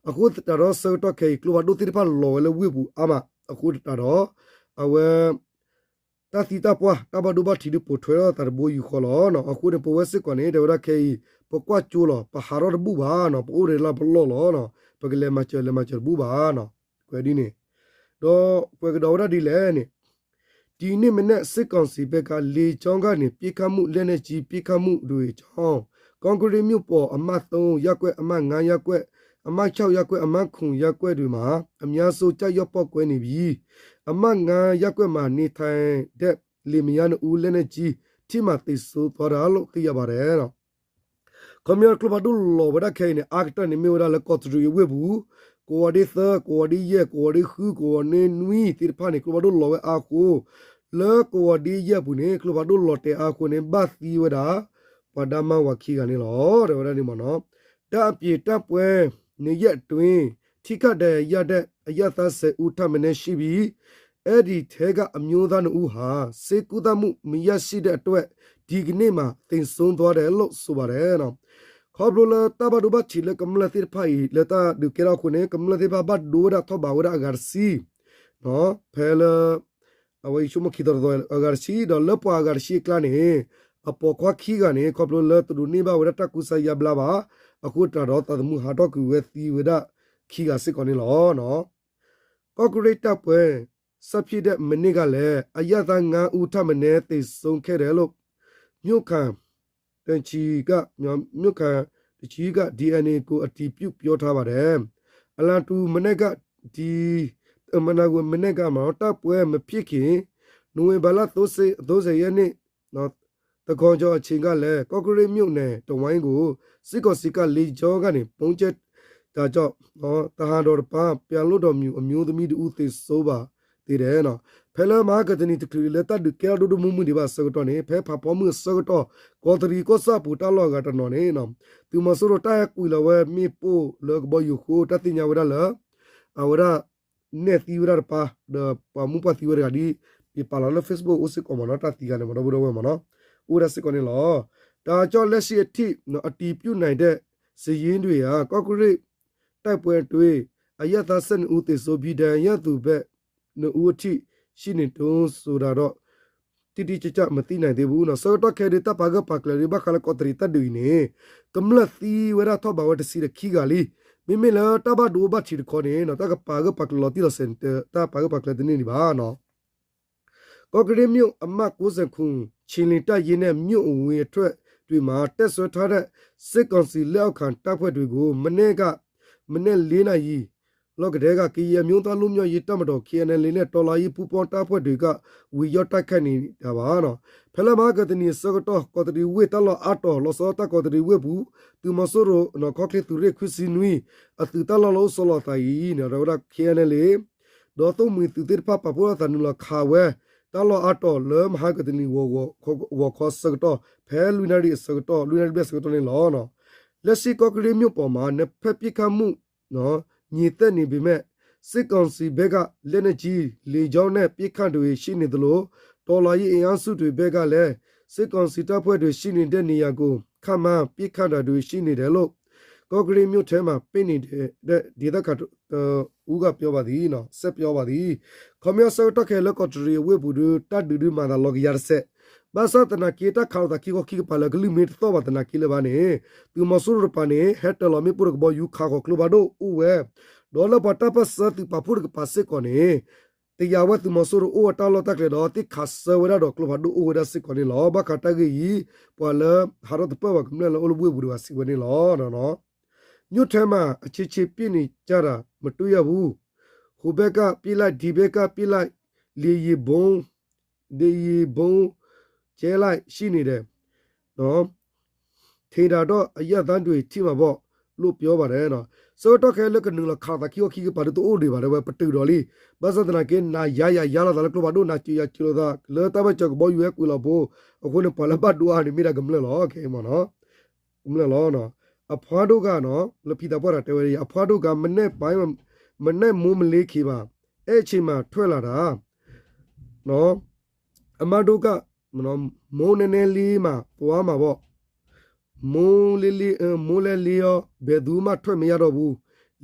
အဃိသတးဒီးဆၢကတီၢ်ခဲအံၤ ကျိဖးဒိၣ်သ့ၣ်တဖၣ်လီၤဝဲလၢဝ့ၢ်ပူၤအါမး, အဃိသတးဒီး အဝဲ တၢ်သံတၢ်ပှၢ် တၢ်ဘၣ်ဒိဘၣ်ထံးဒုး ပိာ်ထွဲထီၣ်သးတဘိယူၢ်ဃီလီၤ. အဃိန့ၣ် ပဝဲစ့ၢ်ကီးန့ၣ် တဲဝဲဒၣ်ခဲအံၤ ပကွၢ်ကၠိလီၤ, ပဟးထီၣ်တဘူၣ်ဘၣ်နီၤ, ပအိၣ်ဒံးလၢပလီၢ်လီၤ, ပကလဲၤမၤစၢၤလဲၤမၤစၢၤတဘူၣ်ဘၣ်နီၤ, ကွဲးဒ်န့ၣ်, ဒီးကွဲးကဒီးဝဲဒၣ်ဒ်လဲၣ်န့ၣ် ဒီနေ့မနက် စစ်ကောင်စီဘက်က လေကြောင်းကနေ ပစ်ခတ်မှု လက်နက်ကြီး ပစ်ခတ်မှုတွေကြောင့် ကော့ကရိတ်မြို့ပေါ် အမှတ် သုံး ရပ်ကွက်၊ အမှတ် ငါး ရပ်ကွက်၊ အမှတ် ခြောက် ရပ်ကွက်၊ အမှတ် ခုနစ် ရပ်ကွက်တွေမှာ အများဆုံး ကျရောက်ပေါက်ကွဲနေပြီး အမှတ် ငါး ရပ်ကွက်မှာ နေထိုင်တဲ့ လင်မယားနှစ်ဦး လက်နက်ကြီးထိမှန် သေဆုံးသွားတာလို့ သိရပါတယ်. ခီပညီကျိဖးဒိၣ်လီၤဝဲဒၣ်ခဲအံၤန့ၣ် အါကတၢၢ်န့ၣ်မ့ၢ်ဝဲဒၣ်လၢကီးတရံးအဝ့ၢ်ပူၤ, ကဝီၤဒ့သၢ, ကဝီၤဒ့ယဲၢ်, ကဝီၤဒ့ဃု, ကဝီၤဒ့နွံသ့ၣ်တဖၣ်န့ၣ် ကျိဖးဒိၣ်လီၤဝဲအါအဃိ, လၢကဝီၤဒ့ယဲၢ်အပူၤန့ၣ် ကျိဖးဒိၣ်လီၤတဲာ်အါအဃိန့ၣ် ဘၣ်သံဝဲဒၣ် ပှၤဒါမါဝၤခံဂၤန့ၣ်လီၤ. တဲဝဲဒၣ်န့ၣ်မးနီၤ, ဒါ့အပြင် တိုက်ပွဲနှစ်ရပ်အတွင်း ထိခိုက်ဒဏ်ရာရတဲ့ အရပ်သား ဆယ်ဦးထက်မနည်းရှိပြီး အဲဒီထဲက အမျိုးသားနှစ်ဦးဟာ ဆေးကုသမှု မရရှိတဲ့အတွက် ဒီကနေ့မှာ သေဆုံးသွားတယ်လို့ ဆိုပါတယ်. ခီဖျိလၢတၢ်ဘၣ်ဒိဘၣ်ထံးလၢကမျၢၢ်သ့ၣ်တဖၣ်အံၤ လၢတၢ်ဒုးကဲထီၣ်အဃိန့ၣ် ကမျၢၢ်သ့ၣ်တဖၣ်ဘၣ်ဒိဝဲဒၣ်ထီၣ်ဘးဝဲဒၣ်အဂၤတဆံ, ဖဲလၢ အဝဲယဆိကမိၣ်ခံသီတသီအဂၤတဆံ ဒီးလၢပှၤအဂၤတဆံအကျါန့ၣ် အပိာ်ခွါခံဂၤန့ၣ် ခီဖျိလၢတဒိးန့ၢ်ဘၣ်ဝဲဒၣ်တၢ်ကူစါယါဘျါဘၣ် အဃိသတးဒီး သးသမူဟးထီၣ်ကွံာ်ဝဲသံဝဲဒၣ်ခံဂၤစ့ၢ်ကီးန့ၣ်လီၤ. ကော့ကရိတ်တိုက်ပွဲ စဖြစ်တဲ့မနေ့ကလည်း အရပ်သား ငါးဦးထက်မနည်း သေဆုံးခဲ့တယ်လို့ မြို့ခံတချို့က မြို့ခံတချို့က DNA ကို အတည်ပြုပြောထားပါတယ်. အလံတူမနက်ကဒီ မနက်ဝဲမနက်ကမှာ တိုက်ပွဲမဖြစ်ခင် နိုဝင်ဘာလ သုံးဆယ်ရက်နေ့ သန်းခေါင်ကျော်အချိန်ကလည်း ကော့ကရိတ်မြို့နယ်တဝိုင်းကို စစ်ကောင်စီက လေကြောင်းကနေ ဗုံးကြဲ ဒါကြောင့် သဟန်တော်တစ်ပါး ပြန်လွတ်တော်မူ အမျိုးသမီးတစ်ဦး သေဆုံးပါသေးတယ်. ဖဲလၢမဟါကတနံၤတချုးလၢတၢ်ဒုးကဲထီၣ်ဒိၣ်ဒိၣ်မုၢ်မုၢ်ဒံးဘၣ်အဆၢကတီၢ်န့ၣ် ဖဲဖးဖီမုၢ်အဆၢကတီၢ် ကီးတရံးကီၢ်ဆၣ်အပူၤတၢ်လီၢ်အဂၤတနီၤန့ၣ် သုးမီၤစိရိၤတၢ်ဟဲကွံာ်လီၤဝဲမ့ၣ်ပိၢ်လၢကဘီယူၤအဃိ တၢ်သ့ၣ်ညါဝဲဒၣ်လၢ အဝဲဒၣ် နဲၣ်သံဝဲဒၣ်တပၢ် ဒီးပှၤမူပှၤသံဝဲတဂၤဒ် ယပာ်လီၤလၢ Facebook အိၣ်စ့ၢ်ကီးမ့ၢ်နီၤ တၢ်သံဂၤန့ၣ်မ့ၢ်ဒီပုၢ်ဒီဝဲၢ်မ့ၢ်နီၤ အိၣ်ဝဲဒၣ်စ့ၢ်ကီးန့ၣ်လီၤ. ဒါကြောင့် လက်ရှိအထိ အတည်ပြုနိုင်တဲ့ စာရင်းတွေအရ ကော့ကရိတ်တိုက်ပွဲအတွင်း အရပ်သား ဆယ့်နှစ်ဦး သေဆုံးပြီး ဒဏ်ရာရသူဘက် နှစ်ဦးအထိ ရှိနေတုန်းဆိုတာတော့ တိတိကျကျ မသိနိုင်သေးဘူးနော်. ဆၢကတီၢ်ခဲအံၤဒုး တၢ်ပာ်ဂၢၢ်ပာ်ကျၢၤဒုး ဘၣ်ဃးလၢကီးတရံးတၢ်ဒုးအံၤန့ၣ် ကမျၢၢ်သံဝဲဒၣ်ထီၣ်ဘးဝဲတဆံဒီးခံဂၤလံ. မ့မ့ၢ်လၢတၢ်ဘၣ်ဒိဘၣ်ထံးတခီန့ၣ် တၢ်ကပာ်ဂၢၢ်ပာ်ကျၢၤလီၤတံၢ်လီၤဆဲးန့ၣ် တၢ်ပာ်ဂၢၢ်ပာ်ကျၢၤတန့ၢ်ဒံးဘၣ်နော်. ကော့ကရိတ်မြို့ အမှတ် ကိုးဆယ့်ခုနစ် ခြေလျင်တပ်ရင်းနဲ့ မြို့အဝင်အထွက်တွေမှာ တပ်စွဲထားတဲ့ စစ်ကောင်စီလက်အောက်ခံတပ်ဖွဲ့တွေကို မနေ့က မနက်လေးနာရီလောက်ကတည်းက ကရင်အမျိုးသားလွတ်မြောက်ရေးတပ်မတော် KNLA နဲ့ တော်လှန်ရေးပူးပေါင်းတပ်ဖွဲ့တွေက ဝင်ရောက်တိုက်ခိုက်နေတာပါနော်. ဖဲလၢမဟါကတနံၤအဆၢကတီၢ် ကီးတရံးဝ့ၢ်တၢ်လီၢ်အါတီၤ လီၤဆီဒၣ်တၢ်ကီးတရံးဝ့ၢ်ပူၤ သုးမီၤစိရိၤ ခီၣ်ချ့သုးရ့ၣ်ခွံဆံနွံ အသုးတၢ်လီၢ်လၢအိၣ်ဆီလီၤသးအံၤန့ၣ် အဝဲဒၣ် KNLA ဒီးသိၣ်မှံၤသုးသ့ၣ်တဖၣ် ပာ်ဖှိၣ်ထီၣ်သးနုာ်လီၤခးဝဲ တၢ်လီၢ်အါတီၤလၢမဟါကတနံၤ ဂီၤခီဆၢကတီၢ် ဖဲလွံၢ်နၣ်ရံၣ်အဆၢကတီၢ် လွံၢ်နၣ်ရံၣ်ဘျဲၣ်ဆၢကတီၢ်န့ၣ်လီၤ. လက်ရှိ ကော့ကရိတ်မြို့ပေါ်မှာ နှစ်ဖက်ပစ်ခတ်မှု ငြိမ်သက်နေပေမဲ့ စစ်ကောင်စီဘက်က လက်နက်ကြီး လေကြောင်းနဲ့ ပစ်ခတ်တွေ ရှိနေသလို တော်လှန်ရေးအင်အားစုတွေဘက်ကလည်း စစ်ကောင်စီတပ်ဖွဲ့တွေ ရှိနေတဲ့နေရာကို ခန့်မှန်း ပစ်ခတ်တာတွေ ရှိနေတယ်လို့ ကော့ကရိတ်မြို့ထဲမှာ ပိတ်မိနေတဲ့ ဒေသခံတစ်ဦးက ပြောပါသည်နော် ဆက်ပြောပါသည်. ခီပညီဆၢကတီၢ်ခဲအံၤလၢကီးတရံးအဝ့ၢ်ပူၤဒီး တၢ်ဒုးဒုးမၤသးလီၤကယၤတစဲး ဘၣ်ဆၣ်သနာ်က့ တၢ်ခးလိာ်သးခံခီခံကပၤလၢကလုၢ်မ့ၢ်တသီၣ်ဘၣ်သနာ်က့လၢၤဘၣ်န့ၣ် သုးမီၤစိရိၤတပၤန့ၣ် ဟဲတၢၤလီၤမ့ၣ်ပိၢ်တကဘီယူၤခးဃီၤကျိဖးဒိၣ်အိၣ်ဝဲ ဒီးလၢပှၤတၢ်ပၢၢ်ဆၢသုးပာ်ဖှိၣ်တကပၤစ့ၢ်ကီးန့ၣ် တယာ်ဝဲသုးမီၤစိရိၤအိၣ်ဝဲတၢ်လီၢ်တၢ်ကျဲဒီး သ့ၣ်ခးဆၢဝဲဒၣ်ဒီးကျိဖးဒိၣ်အိၣ်ဝဲဒၣ်စ့ၢ်ကီးန့ၣ်လီၤ. ဘၣ်ဃးတၢ်ဂ့ၢ်အံၤ ပှၤလၢဟးထီၣ်သပၢၢ်ဘၣ်ကမျၢၢ်လၢအိၣ်လၢဝ့ၢ်ပူၤတဂၤစံးဝဲန့ၣ်လီၤ. မြို့ထဲမှာ အချေချေပြည့်နေကြတာ မတွေ့ရဘူး။ ဟိုဘက်က ပစ်လိုက် ဒီဘက်က ပစ်လိုက် လေယာဉ်ဗုံး လေယာဉ်ဗုံး ကြဲလိုက်ရှိနေတယ် နော် ထင်တာတော့ အရပ်သားတွေ ထိမှာပေါ့လို့ ပြောပါတယ် နော်. ဆၢကတီၢ်ခဲလၢကနုာ်လီၤခးသးခံခီခံကပၤဒုးတအိၣ်ဒံးဘၣ် တဲဝဲ ပတုာ်ဒီးလံ. ဘၣ်ဆၣ်သနာ်က့ နၤယါယၤယါလိာ်သးလၢကျိဖးဒိၣ် နၤစၢၤယၤစၢၤလိာ်သး လၢတၢ်ဘၢၣ်စၢၤကဘီယူၤဟဲကွံာ်လီၤဖိ အဃိန့ၣ် ပှၤလၢဘၣ်ဒိအါန့ၣ် မ့ၢ်ဒၣ်ကမျၢၢ်လီၤ ကဲမ့ၢ်နီၤ ကမျၢၢ်လီၤ. အဖှါဒိၣ်ဂၤနီၤ လၢဖံသးပှၢ်တဂၤတဲဝဲ အဖှါဒိၣ်ဂၤ မနက်ပိုင်း မနက်မိုးမလင်းခင်ပါ အဲ့ချိန်မှာထွက်လာတာ နော် အမါတို့က နော် မိုးနည်းနည်းလေးမှ သွားမှာပေါ့ မိုးလေးလေး မိုးလည်းလေးရော ဘယ်သူမှထွက်မရတော့ဘူး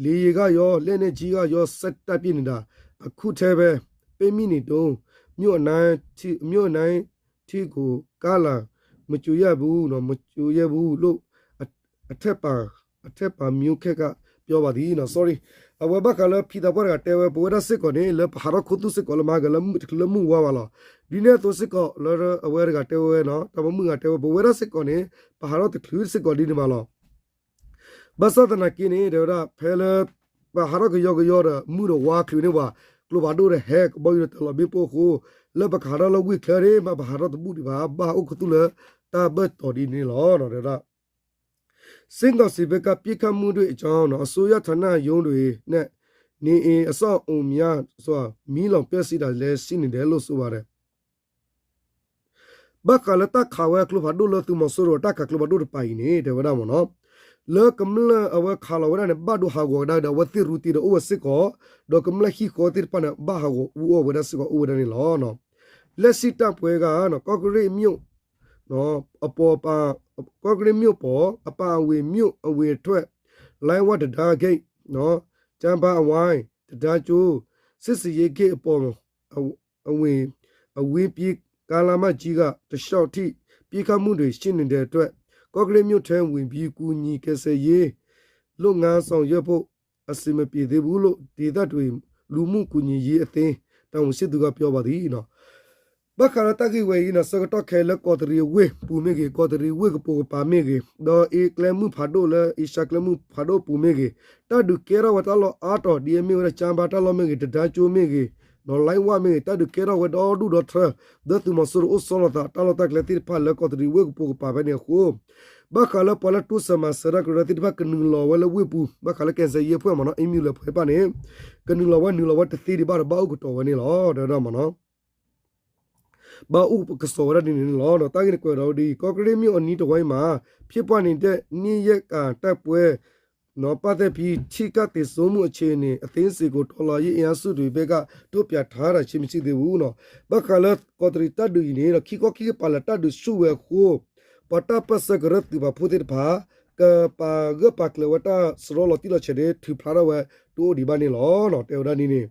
လေယာဉ်ကရော လက်နက်ကြီးကရော ဆက်တိုက်ပစ်နေတာ အခုထဲပဲ ပိတ်မိနေတုန်း မြို့အနားထိ မြို့အနားထိကို ကားလာ မကြိုရဘူးနော် မကြိုရဘူးလို့ အ အထက်ပါ အထက်ပါမျိုးခက်ကပြောပါသည်နော် sorry အဝဲဘၣ်ဃးလၢဖံသးပှၢ်တဂၤတဲဝဲ ပဝဲဒၣ်စ့ၢ်ကီးန့ၣ် လၢပဟးထီၣ်ခူသူၣ်စ့ၢ်ကီးလၢမၤကလၢမုၢ်ဝါဘၣ်လီၤ. ဒ်န့ၣ်အသိးစ့ၢ်ကီးလၢ အဝဲတဂၤတဲဝဲနီၤ တၢ်ပိာ်မုၣ်တဂၤတဲဝဲ ပဝဲဒၣ်စ့ၢ်ကီးန့ၣ် ပဟးထီၣ်တချုးစ့ၢ်ကီးဒ်န့ၣ်မးလီၤ. ဘၣ်ဆၣ်သနာ်က့န့ၣ် တဲဝဲဒၣ် ဖဲလၢ ပဟးထီၣ်ကယီကယီဒီး မုၢ်ဒီးဝါချုးန့ၢ်ပှၤ ကျိဖးဒိၣ်ဒီးဟဲ ကဘီယူၤဒီးတၢ်လီၤဘ့ၣ်ပိၢ်အဃိ လၢပကဟးထီၣ်လၢဝ့ၢ်ချၢန့ၣ် မ့ၢ်ပဟးထီၣ်တဘူၣ်ဒံးဘၣ် ဘၣ်ဟးအိၣ်ခူသူၣ်လၢတၢ်ဘၢၣ်တီၤဒ်န့ၣ်လီၤ တဲဝဲဒၣ် စစ်ကောင်စီဘက်က ပစ်ခတ်မှုတွေအကြောင်း အစိုးရဌာနရုံးတွေနဲ့ နေအိမ်အဆောက်အအုံများစွာ မီးလောင်ပျက်စီးတာလည်း ရှိနေတယ်လို့ ဆိုပါတယ်. ဘၣ်ဃးလၢတၢ်ခးဝဲကျိဖးဒိၣ်လၢသုးမီၤစိရိၤ တၢ်ခးကျိဖးဒိၣ်တပၤအံၤန့ၣ် တဲဝဲဒၣ်မ့ၢ်နီၤ လၢကမျၢၢ်အဝဲခးလီၤဝဲဒၣ်န့ၣ် ဘၣ်ဒိဟးဂီၤကဒါက့ၤဒီး အဝဲသ့ၣ်ရူတ့ဒီးအိၣ်ဝဲစ့ၢ်ကီး ဒီးကမျၢၢ်ဟံၣ်ဃီသ့ၣ်တဖၣ်န့ၣ် ဘၣ်ဟးဂီၤအူအီၣ်ဝဲဒၣ်စ့ၢ်ကီးအိၣ်ဝဲဒၣ်န့ၣ်လီၤ. လက်ရှိတိုက်ပွဲက ကော့ကရိတ်မြို့ အပေါ်ပ ကော့ကရိတ်မြို့ပေါ် အပါအဝင် မြို့အဝင်အထွက် လိုင်းဝတံတားဂိတ် နော် ကမ်းပါအဝိုင်း တံတားကျိုး စစ်ဆင်ရေးဂိတ်အပေါ် အဝေး အဝေးပြေးကားလမ်းမကြီးက တလျှောက်ထိ ပစ်ခတ်မှုတွေရှိနေတဲ့အတွက် ကော့ကရိတ်မြို့ထဲဝင်ပြီး ကူညီကယ်ဆယ်ရေးလုပ်ငန်းဆောင်ရွက်ဖို့ အဆင်မပြေသေးဘူးလို့ ဒေသတွင်းလူမှုကူညီရေးအသင်း တာဝန်ရှိသူက ပြောပါသည် ဘၣ်ဃးလၢတၢ်ဂ့ၢ်ဝဲအံၤန့ၣ် ဆၢကတီၢ်ခဲလၢကီးတရံးဝ့ၢ်ပူၤမ့ၢ်ဂ့ၤ ကီးတရံးဝ့ၢ်ကပိာ်ကပၤမ့ၢ်ဂ့ၤ ဒီးအ့ကျဲမုၢ်ဖးဒိၣ်လၢ အ့ရှါကျဲမုၢ်ဖးဒိၣ်ပူၤမ့ၢ်ဂ့ၤ တၢ်ဒုးကဲထီၣ်ဝဲတၢ်လီၢ်အါတီၤ ဒ်အမ့ၢ်ဝဲဒၣ် ကၠါဘါတၢ်လီၢ်မ့ၢ်ဂ့ၤ တဒါကၠိမ့ၢ်ဂ့ၤ နီၢ်လၢၢ်ဝၣ်မ့ၢ်ဂ့ၤ တၢ်ဒုးကဲထီၣ်ဝဲဒီဒူၣ်ဒီထၢ ဒီးသုးမီၤစိရိၤအိၣ်ဆီလီၤသး တၢ်လီၢ်တၢ်ကျဲသ့ၣ်တဖၣ်လၢကီးတရံးဝ့ၢ်ကပိာ်ကပၤဖဲန့ၣ်အဃိ ဘၣ်ဃးလၢပှၤလၢတိစၢၤမၤစၢၤတၢ်ကရၢသ့ၣ်တဖၣ်ကနုာ်လီၤဝဲလၢဝ့ၢ်ပူၤ ဘၣ်ဃးလၢ ကယ်ဆယ်ရေးအဖွဲ့ မ့ၢ်နီၤ အ့မံၤလဲၤဖဲပၣ်န့ၣ် ကနုာ်လီၤဝဲနုာ်လီၤဝဲတသ့ဒံးဘၣ်ဒီး ဘၣ်အိၣ်ကတီၤဝဲန့ၣ်လီၤ တဲဝဲဒၣ်မ့ၢ်နီၤ ဘၣ်အိၣ်ကစီၤဝဲဒၣ်ဒ်န့ၣ်န့ၣ်လီၤ. တၢ်ဂ့ၢ်န့ၣ်ကွဲးဒီးဝဲဒ်အံၤ ကော့ကရိတ်မြို့အနီးတစ်ဝိုက်မှာ ဖြစ်ပွားနေတဲ့ နှစ်ရက်ကတိုက်ပွဲ ပတ်သက်ပြီး ထိခိုက်သေဆုံးမှုအခြေအနေ အသေးစိတ်ကို တော်လှန်ရေးအင်အားစုတွေဘက်က ထုတ်ပြန်ထားတာ ရှိမရှိသေးဘူး ဘၣ်ဃးလၢကီးတရံးတၢ်ဒုးအံၤန့ၣ် ခံခီခံကပၤလၢတၢ်ဒုးဆူၣ်ဝဲအဃိ ပှၤတၢ်ပၢၢ်ဆၢကရၢသုးပာ်ဖှိၣ်သ့ၣ်တဖၣ် ကပာ်ဂၢၢ်ပာ်ကျၢၤဝဲတၢ်စရီလီၤတံၢ်လီၤဆဲးန့ၣ် ထုးဖျါထီၣ်ဝဲတအိၣ်ဒံးဘၣ်န့ၣ်လီၤ တဲဝဲဒၣ်ဒ်န့ၣ်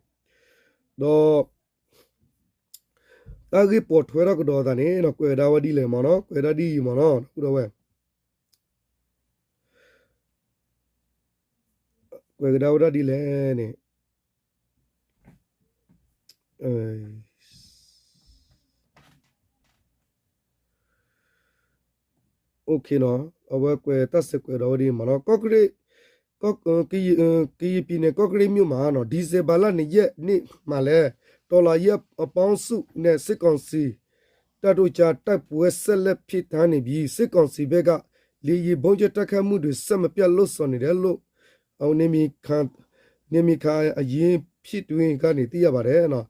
ဒီး တၢ်ဂ့ၢ်ပိာ်ထွဲထီၣ်ကဒီးအသးန့ၣ် ကွဲးဝဲဒၣ်ဝဲဒ်လဲၣ်မ့ၢ်နီၤ ကွဲးဝဲဒၣ်ဒ်အံၤမ့ၢ်နီၤ ဒီပုၢ်ဒီဝဲၢ် ကွဲးကဒါဝဲဒၣ်ဒ်လဲၣ်န့ၣ် OK နီၤ အဝဲကွဲးတၢ်စဲးကွဲးဒီးဝဲဒ်အံၤမ့ၢ်နီၤ ကီးကရ့ၣ် က ကရင်ပြည်နယ် ကော့ကရိတ်မြို့မှာ ဒီဇင်ဘာလ နှစ်ရက်နေ့မှာလည်း တော်လှန်ရေးအပေါင်းစုနဲ့ စစ်ကောင်စီတပ်တို့ကြား တိုက်ပွဲဆက်လက်ဖြစ်ပွားနေပြီး စစ်ကောင်စီဘက်က လေယာဉ်ဗုံးကြဲတိုက်ခိုက်မှုတွေ အဆက်မပြတ်လုပ်ဆောင်နေတယ်လို့ နယ်မြေခံအရင်းဖြစ်တွင်းကနေ သိရပါတယ် ဒီး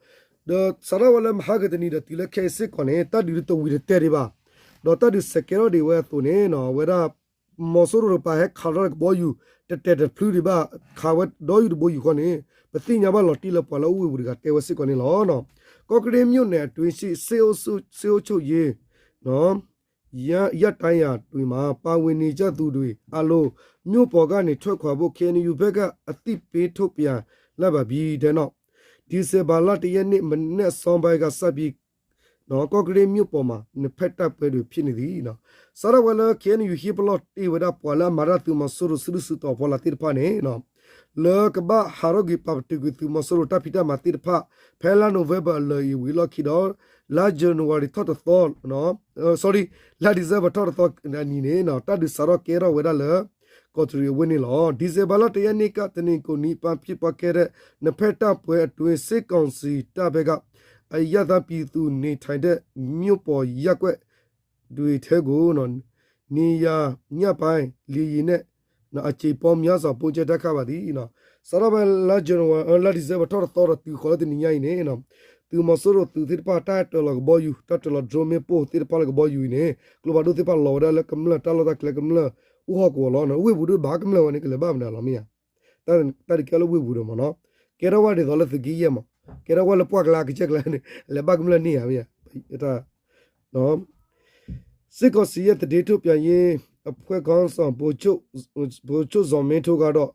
စးထီၣ်ဝဲလၢမဟါကတနံၤဒီးတုၤလၢခဲအံၤစ့ၢ်ကီးန့ၣ် တၢ်ဒုးတဝံၤတတဲာ်ဒံးဘၣ် ဒီးတၢ်ဒုးစဲးကဲထီၣ်ဒံးဝဲအသိးန့ၣ် အဝဲဒၣ် မီၤစိရိၤတကပၤဟဲခးထီၣ်ကဘီယူၤ တတဲာ်တဖျုဒံးဘၣ် ခးဝဲဒီယူၤတဘိယူၤဃီန့ၣ် ပသ့ၣ်ညါဘၣ်လီၤတံၢ်လၢပှၤလၢအိၣ်ဝ့ၢ်ပူၤတဂၤတဲဝဲစ့ၢ်ကီးန့ၣ်လီၤ. ကော့ကရိတ်မြို့နယ်အတွင်းရှိ စစ်အုပ်ချုပ်ရေး ရပ်တန်းရာတွေမှာ ပါဝင်နေကြသူတွေအားလုံး မြို့ပေါ်ကနေ ထွက်ခွာဖို့ KNU ဘက်က အသိပေးထုတ်ပြန်လိုက်ပါပြီ ဒီး ဒီဇင်ဘာလ တစ်ရက်နေ့ မနက်အစောပိုင်းကစပြီး ကီၢ်ကရ့ၣ်မြို့ပေါ်မှာ နှစ်ဖက်တိုက်ပွဲတွေဖြစ်နေသည် စးထီၣ်ဝဲလၢ KNU ဟံၣ်ပလီၢ်တ့ၢ်ဝဲဒၣ်ပှၤလၢအမၤတၢ်သုးမီၤစိရိၤစုဒုၣ်စုတီၤဖီလာ်သ့ၣ်တဖၣ်န့ၣ် လၢကဘၣ်ဟးထီၣ်က့ၤပာ်ပတုာ်ကွံာ်သုးမီၤစိရိၤတၢ်ဖံးတၢ်မၤသ့ၣ်တဖၣ် ဖဲလါနိၣ်ဝ့ဘၢၣ်အလၢာ်အံၤဝံၤလီၢ်ခံဒီး လါယနူၤအါရံၤထီၣ်တသီ sorry လါဒံၣ်စ့ဘၢၣ်ထီၣ်တသီအနံၤန့ၣ် တၢ်ဒုးစးထီၣ်ကဲထီၣ်ဝဲဒၣ်လၢ ကီးတရံးအဝ့ၢ်န့ၣ်လီၤ. ဒီဇင်ဘာလ တစ်ရက်နေ့က တနင်္ဂနွေနေ့ ဖြစ်ပွားခဲ့တဲ့ နှစ်ဖက်တိုက်ပွဲအတွင်း စစ်ကောင်စီတပ်ဘက်က အရပ်သားပြည်သူနေထိုင်တဲ့ မြို့ပေါ်ရပ်ကွက်တွေထဲကို နေရာညပိုင်း လေယာဉ်နဲ့ အကြိမ်ပေါင်းများစွာ ဗုံးကြဲတိုက်ခိုက်ပါသည် စးထီၣ်ဖဲလါယနူၤအါရံၤ လါဒံၣ်စ့ဘၢၣ်ထီၣ်တသီဒီးတုၤဃီၤလၢတနံၤညါအံၤန့ၣ် သုးမီၤစိရိၤသုးသ့ၣ်တဖၣ် တၢ်အဲၣ်တၢၤလီၤကဘီယူၤ တၢ်တၢၤလီၤ drone မ့ၣ်ပိၢ်သ့ၣ်တဖၣ်လၢကဘီယူၤအံၤန့ၣ် ကျိဖးဒိၣ်သ့ၣ်တဖၣ်လီၤဝဲဒၣ်လၢကမျၢၢ်တၢ်လီၢ်တၢ်ကျဲ ကမျၢၢ်အိၣ်ဟီၣ်ကဝီၤလီၤ. ဝ့ၢ်ပူၤဒိၣ်ဘၣ်ကမျၢၢ်ဝဲန့ၣ် ကလဲၤဘၣ်မနုၤလီၤမ့ၢ်ဧါ. တၢ်တကဲလၢဝ့ၢ်ပူၤဒီးမ့ၢ်နီၤ ကဲထီၣ်ဝဲဒ်သိးလၢသုးက့ယဲၢ်မး ကဲထီၣ်ဝဲလၢပှၢ်ကလါကစၢၢ်ကလါန့ၣ် လဲၤဘၣ်ကမျၢၢ်န့ၢ်ဧါမ့ၢ်ဧါ. စစ်ကောင်စီရဲ့ သတင်းထုတ်ပြန်ရေးအဖွဲ့ခေါင်းဆောင် ဗိုလ်ချုပ် ဗိုလ်ချုပ်ဇော်မင်းထွန်းကတော့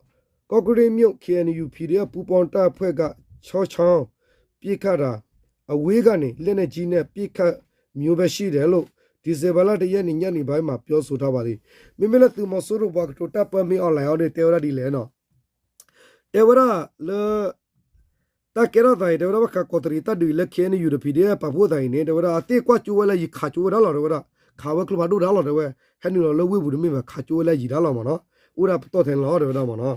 ကော့ကရိတ်မြို့ KNU PDF ပူးပေါင်းတပ်ဖွဲ့က ခြောက်ချောင်း ပစ်ခတ်တာ အဝေးကနေ လက်နက်ကြီးနဲ့ ပစ်ခတ်မျိုးပဲရှိတယ်လို့ ဒီဇင်ဘာလ တစ်ရက်နေ့ ညနေပိုင်းမှာ ပြောဆိုထားပါတယ်. မ့မ့ၢ်လၢသုးမီၤစိရိၤပှၤကတိၤတၢ်ပၢမ့ၢ် online အီၤန့ၣ် တဲဝဲဒၣ်ဒ်လဲၣ်နီၤ တဲဝဲဒၣ်လၢ တၢ်ကဲထီၣ်သးအံၤ တဲဝဲဒၣ်ဘၣ်ဃးကီးတရံးတၢ်ဒုးအံၤလၢ KNU ဒီး PDF ပာ်ဖှိၣ်သးအံၤန့ၣ် တဲဝဲဒၣ် အသ့ၣ်ကွၢ်ကၠိဝဲလၢယံၤ ခးကၠိဝဲဒၣ်လီၤ တဲဝဲဒၣ် ခးဝဲကျိဖးဒိၣ်ဒၣ်လီၤ တဲဝဲ ဟဲနုာ်လီၤလၢဝ့ၢ်ပူၤတမ့ၢ်ဘၣ် ခးကၠိဝဲလၢယံၤဒၣ်လီၤမ့ၢ်နီၤ အိၣ်ဒၣ်ပတီၢ်ထဲန့ၣ်လီၤ တဲဝဲဒၣ်မ့ၢ်နီၤ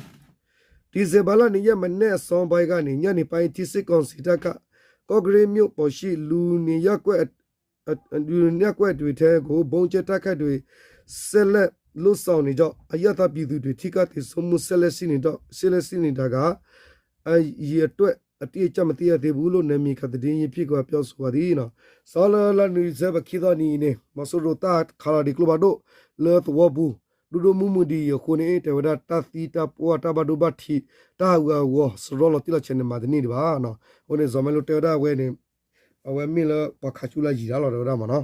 ဒီဇင်ဘာလ နှစ်ရက် မနက်အစောပိုင်းကနေ ညနေပိုင်းအထိ စစ်ကောင်စီတပ်က ကော့ကရိတ်မြို့ပေါ်ရှိ လူနေရပ်ကွက် လူနေရပ်ကွက်တွေထဲကို ဗုံးကြဲတိုက်ခိုက်တွေ ဆက်လက်လုပ်ဆောင်နေကြောင်း အရပ်သားပြည်သူတွေ ထိခိုက်သေဆုံးမှု ဆက်လက်ရှိနေတော့ ဆက်လက်ရှိနေတာက အရေအတွက် အတိအကျ မသိရသေးဘူးလို့ နယ်မြေခံသတင်းရင်းမြစ်က ပြောဆိုပါတယ် စးလၢလါနွံစဲဘၢၣ်ခံသီနံၤအံၤန့ၣ် မီၤစိရိၤတၢ်ခးလီၤဒံးကျိဖးဒိၣ်လၢသဝီပူၤ ဒိၣ်ဒိၣ်မုၢ်မုၢ်ဒံးအံၤအဃိန့ၣ် တဲဝဲဒၣ်တၢ်သံတၢ်ပှၢ်တၢ်ဘၣ်ဒိဘၣ်ထံး တၢ်ဟးဂူာ်ဟးဂီၤ စရီလီၤတံၢ်လီၤဆဲးန့ၣ် မၤတန့ၢ်ဒံးဘၣ်နီၤ. အဃိန့ၣ် စီၤမဲလိတဲဝဲဒၣ်အဝဲန့ၣ် အဝဲမ့ၢ်လၢပှၤခးကၠိလၢယံၤဒၣ်လီၤ တဲဝဲဒၣ်မ့ၢ်နီၤ.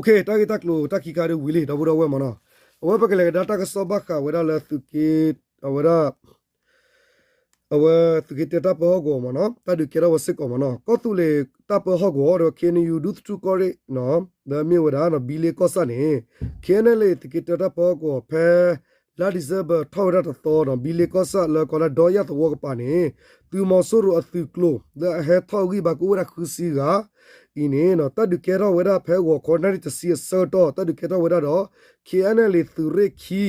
တၢ်ဂ့ၢ်တၢ်ကျိၤတၢ်ခံခါဒ်ဝံၤလံ ဒီပုၢ်ဒီဝဲၢ်မ့ၢ်နီၤ. အဝဲပကလဲၤကဒါတၢ်ကစီၣ်ဘၣ်ဃးဝဲဒၣ်လၢသုးက့ အဝဲဒၣ် အဝဲသုးက့တၢတၢ်ပၢဟီၣ်ကဝီၤမ့ၢ်နီၤ တၢ်ဒုးကဲထီၣ်ဝဲစ့ၢ်ကီးမ့ၢ်နီၤ ကီၢ်သူလ့ၤတၢ်ပၢဟီၣ်ကဝီၤဒီး KNU ဒူသထူကီၢ်ရ့ၣ် လၢမ့ၢ်ဝဲဒၣ် ဘံလ့ကီၢ်ဆၣ်န့ၣ် KNLA သုးက့တၢတၢ်ပၢဟီၣ်ကဝီၤ ဖဲလါဒံၣ်စဲဘၢၣ်ထီၣ်ဝဲဒၣ်တသီဒီး ဘံလ့ကီၢ်ဆၣ်လၢကိးလၢဒီယၣ်သဝီကပၤန့ၣ် သုးမီၤစိရိၤအသုးကျိၤ လၢအဟဲထီၣ်ဂံၢ်ဘါကအိၣ်ဝဲဒၣ်ဃုဆံဂၤ အံၤန့ၣ် တၢ်ဒုးကဲထီၣ်ဝဲဒၣ်ဖဲဂီၤခီနၣ်ရံၣ်တဆံအဆၢကတီၢ် တၢ်ဒုးကဲထီၣ်ဝဲဒၣ်ဒီး KNLA သုးရ့ၣ်ခံ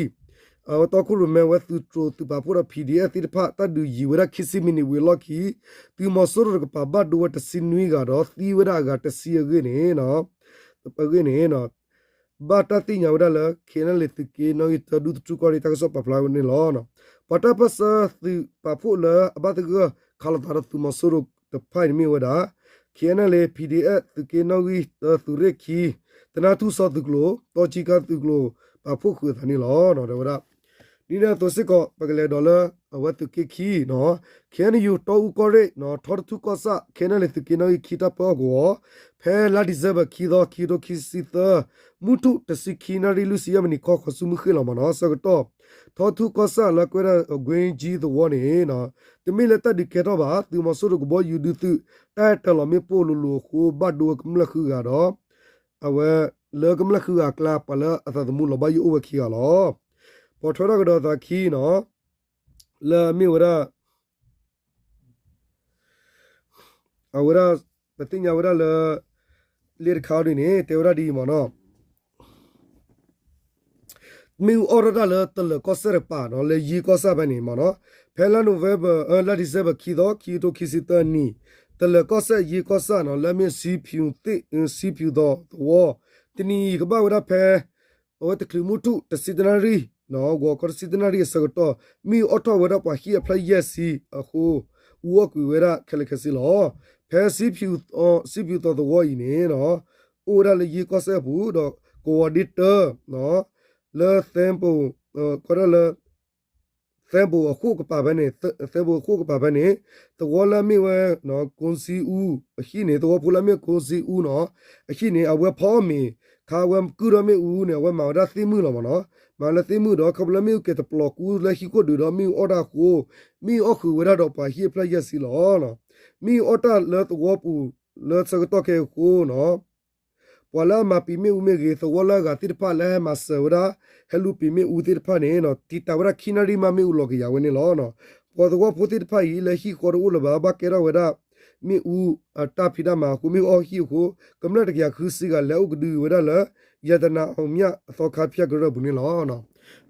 တီခိၣ်ရိၣ်မဲဝဲသုးတြိၤသုးပာ်ဖှိၣ်ဒီး PDF သ့ၣ်တဖၣ် တၢ်ဒုးယံၤဝဲဒၣ်ခံဆံမံးနံးဝံၤအလီၢ်ခံ သုးမီၤစိရိၤတကပၤဘၣ်ဒိဝဲတဆံနွံဂၤဒီး သံဝဲဒၣ်အဂၤတဆံအဂ့ၢ်န့ၣ် အဂ့ၢ်န့ၣ် ဘၣ်တၢ်သ့ၣ်ညါဝဲဒၣ်လၢ KNLA သုးက့နီၣ်ဂံၢ်တၢ ဒူသထူကီၢ်ရ့ၣ်တၢ်ကစီၣ်ပာ်ဖျါဝဲန့ၣ်လီၤ. ပှၤတၢ်ပၢၢ်ဆၢသုးပာ်ဖှိၣ်လၢအဘၣ်သဂၢၢ်ခးလိာ်သးဒီးသုးမီၤစိရိၤတဖၣ်အံၤန့ၣ်မ့ၢ်ဝဲဒၣ် KNLA PDF သုးက့နီၣ်ဂံၢ်တၢ သုးရ့ၣ်ခံ သနါထူစီသုးကျိၤ တီကံကါသုးကျိၤ ပာ်ဖှိၣ်ဃုာ်အသးန့ၣ်လီၤ. တဲဝဲဒၣ် ဒ်န့ၣ်အသိးစ့ၢ်ကီး ပကလဲၤဒီးလၢ အဝဲသုးက့ခံနီၤ KNU တီအူကီၢ်ရ့ၣ်နီၤ ထီတထူကီၢ်ဆၣ် KNLA သုးက့နီၣ်ဂံၢ်ခံတၢ်ပၢဟီၣ်ကဝီၤ ဖဲလါဒံၣ်စဲဘၢၣ်ခံသီ ခံကထိခံဆံသၢ မုၢ်ထူၣ်တဆံခံနၣ်ရံၣ်လွံၢ်ဆံယဲၢ်မံးနံးခီ ဃီၤဆူမုၢ်ဃ့ၢ်လီၤမ့ၢ်နီၤ ဆၢကတီၢ် ထီထူကီၢ်ဆၣ်လၢကွဲးဒၣ် ကွ့ကၠံသဝီန့ၣ် တမ့ၢ်လၢတၢ်ဒုးကဲထီၣ်ဘၣ် သုးမီၤစိရိၤကဘီယူၤဒုးသုး တၢ်ဟဲတၢၤလီၤမ့ၣ်ပိၢ်လိၤလိၤအဃိ ဘၣ်ဒိဝဲကမျၢၢ်ဃုဂၤဒီး အဝဲ လၢကမျၢၢ်ဃုဂၤအကျါ ပှၤလၢအသးသမူလီၤဘၣ်ယိၣ်အိၣ်ဝဲခံဂၤလီၤ. ပိာ်ထွဲထီၣ်ကဒီးသးခံနီၤ လၢအမ့ၢ်ဝဲဒၣ် အဝဲဒၣ် ပသ့ၣ်ညါဝဲဒၣ်လၢ လ့တခါအံၤဒ်န့ၣ် တဲဝဲဒၣ်ဒ်အံၤမ့ၢ်နီၤ မ့ၣ်အူအီၣ်ထီၣ်တၢ်လၢတလၢၤကီၢ်စဲၣ်တကပၤနီၤ လၢယ့ကီၢ်ဆၣ်ဖဲန့ၣ်မ့ၢ်နီၤ ဖဲလါ November လါ December ခံသီ ခံကထိခံဆံသၢနံၣ် တလၢၤကီၢ်စဲၣ်ယ့ကီၢ်ဆၣ်နီၤ လၢအမ့ၢ်စံဖၠူၤသ့ၣ် စံဖၠူၤသီသဝီ တနံၤအံၤကဘၣ်ဝဲဒၣ်ဖဲ အဝဲတချုးမုၢ်ထူၣ်တဆံတနၣ်ရံၣ်နီၤ ဂီၤခီတဆံတနၣ်ရံၣ်အဆၢကတီၢ် မ့ၣ်အူအီၣ်ထီၣ်ဝဲဒၣ်ပှၤဟံၣ်အဖျၢၣ်ယဲၢ်ဆံအဃိ အူအီၣ်ကွံာ်ဝဲဒၣ်ခဲလၢာ်ခဲဆ့လီၤ. ဖဲ စံဖၠူၤသီသဝီအံၤန့ၣ်နီၤ အိၣ်ဝဲဒၣ်လၢယ့ကီၢ်စဲၣ်အပူၤဒီး ကဝီၤဒ့တၢနီၤ လၢ သဲဘိၣ် ကီးဒၣ်လၢ သဲဘိၣ်အဃိၣ်ကပၤဖဲန့ၣ် သဲဘိၣ်အဃိၣ်ကပၤဖဲန့ၣ် သဝီလၢအမ့ၢ်ဝဲ ကိစံအူအဟံၣ်န့ၣ် သဝီဖိလၢအမ့ၢ်ကိစံအူနီၤ အဟံၣ်န့ၣ် အဝဲဖီအီၣ်မ့ၤ ခါအဝဲကုၢ်ထီၣ်မ့ၣ်အူန့ၣ် အဝဲမၤဝဲဒၣ်သ့ၣ်မုၢ်လီၤမ့ၢ်နီၤ မၤလၢသ့ၣ်မုၢ်ဒီး ခီဖျိလၢမ့ၣ်အူက့ၤတပျီၤကူလၢဟံၣ်ခိၣ်ဒုးဒီးမ့ၣ်အူအီၣ်တၢ်အဃိ မ့ၣ်အူအီၣ်ဃုာ်ဝဲဒၣ်ဒီးပှၤဟံၣ်အဖျၢၣ်ယဲၢ်ဆံလီၤ. မ့ၣ်အူအီၣ်တၢ်လၢသဝီပူၤ လၢဆၢကတီၢ်ခဲအံၤအဃိနီၤ ပှၤလၢအမၤပံာ်မ့ၣ်အူမ့ၢ်ဂ့ၤ သဝီလၢအဂၤသ့ၣ်တဖၣ်လၢဟဲမၤစၢၤဝဲဒၣ် ဟဲလူပံာ်မ့ၣ်အူသ့ၣ်တဖၣ်န့ၣ် တံာ်တာ်ဝဲဒၣ်ခံနၣ်ရံၣ်မးမ့ၣ်အူလီၤက့ၤယၤဝဲန့ၣ်လီၤ. ပှၤသဝီဖိသ့ၣ်တဖၣ်အံၤ လၢဟံၣ်ဃီတအိၣ်လၢၤဘၣ် ဘၣ်ကဲထီၣ်ဝဲဒၣ် မ့ၣ်အူအတၢ်ဖံးတၢ်မၤအဃိ မ့ၣ်အူအီၣ်ဟံၣ်အဃိ ကမျၢၢ်တကယၤဃုဆံဂၤ လဲၤအိၣ်ကဒုဝဲဒၣ်လၢ ရတနာအောင်မြတ် အသီခါဖၠၣ်ကရၢၢ်ပူၤန့ၣ်လီၤ.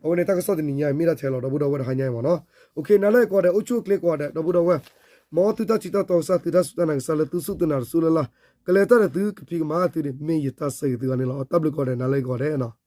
အဝဲန့ၣ်တၢ်ကစီၣ်တနံၤညါအံၤ မ့ၢ်ဒၣ်ထဲလီၤ ဒီပုၢ်ဒီဝဲၢ် တဟါညါအံၤမ့ၢ်နီၤ. နၤလၢအဂ့ၤကိးဂၤဒဲး အိၣ်ဆူၣ်အိၣ်ချ့ကိးဂၤဒဲး ဒီပုၢ်ဒီဝဲၢ်, မ်သုတၢ်ထံၣ်တၢ်တီကစၢ် သုတၢ်စူၢ်တၢ်နာ်ကစၢ်လၢ သုစူၢ်သုနာ်တစူၢ်လၢ်လၢ် ကလဲၤတၢ်ဒီးသု ကဖံးကမၤသုန့ၣ် မ့ၢ်ယတၢ်ဆၢဂ့ၤသုဂၤန့ၣ်လီၤ. တၢ်ဘျုးကိးဂၤဒဲး နၤလၢအဂ့ၤကိးဂၤဒဲးနီၤ.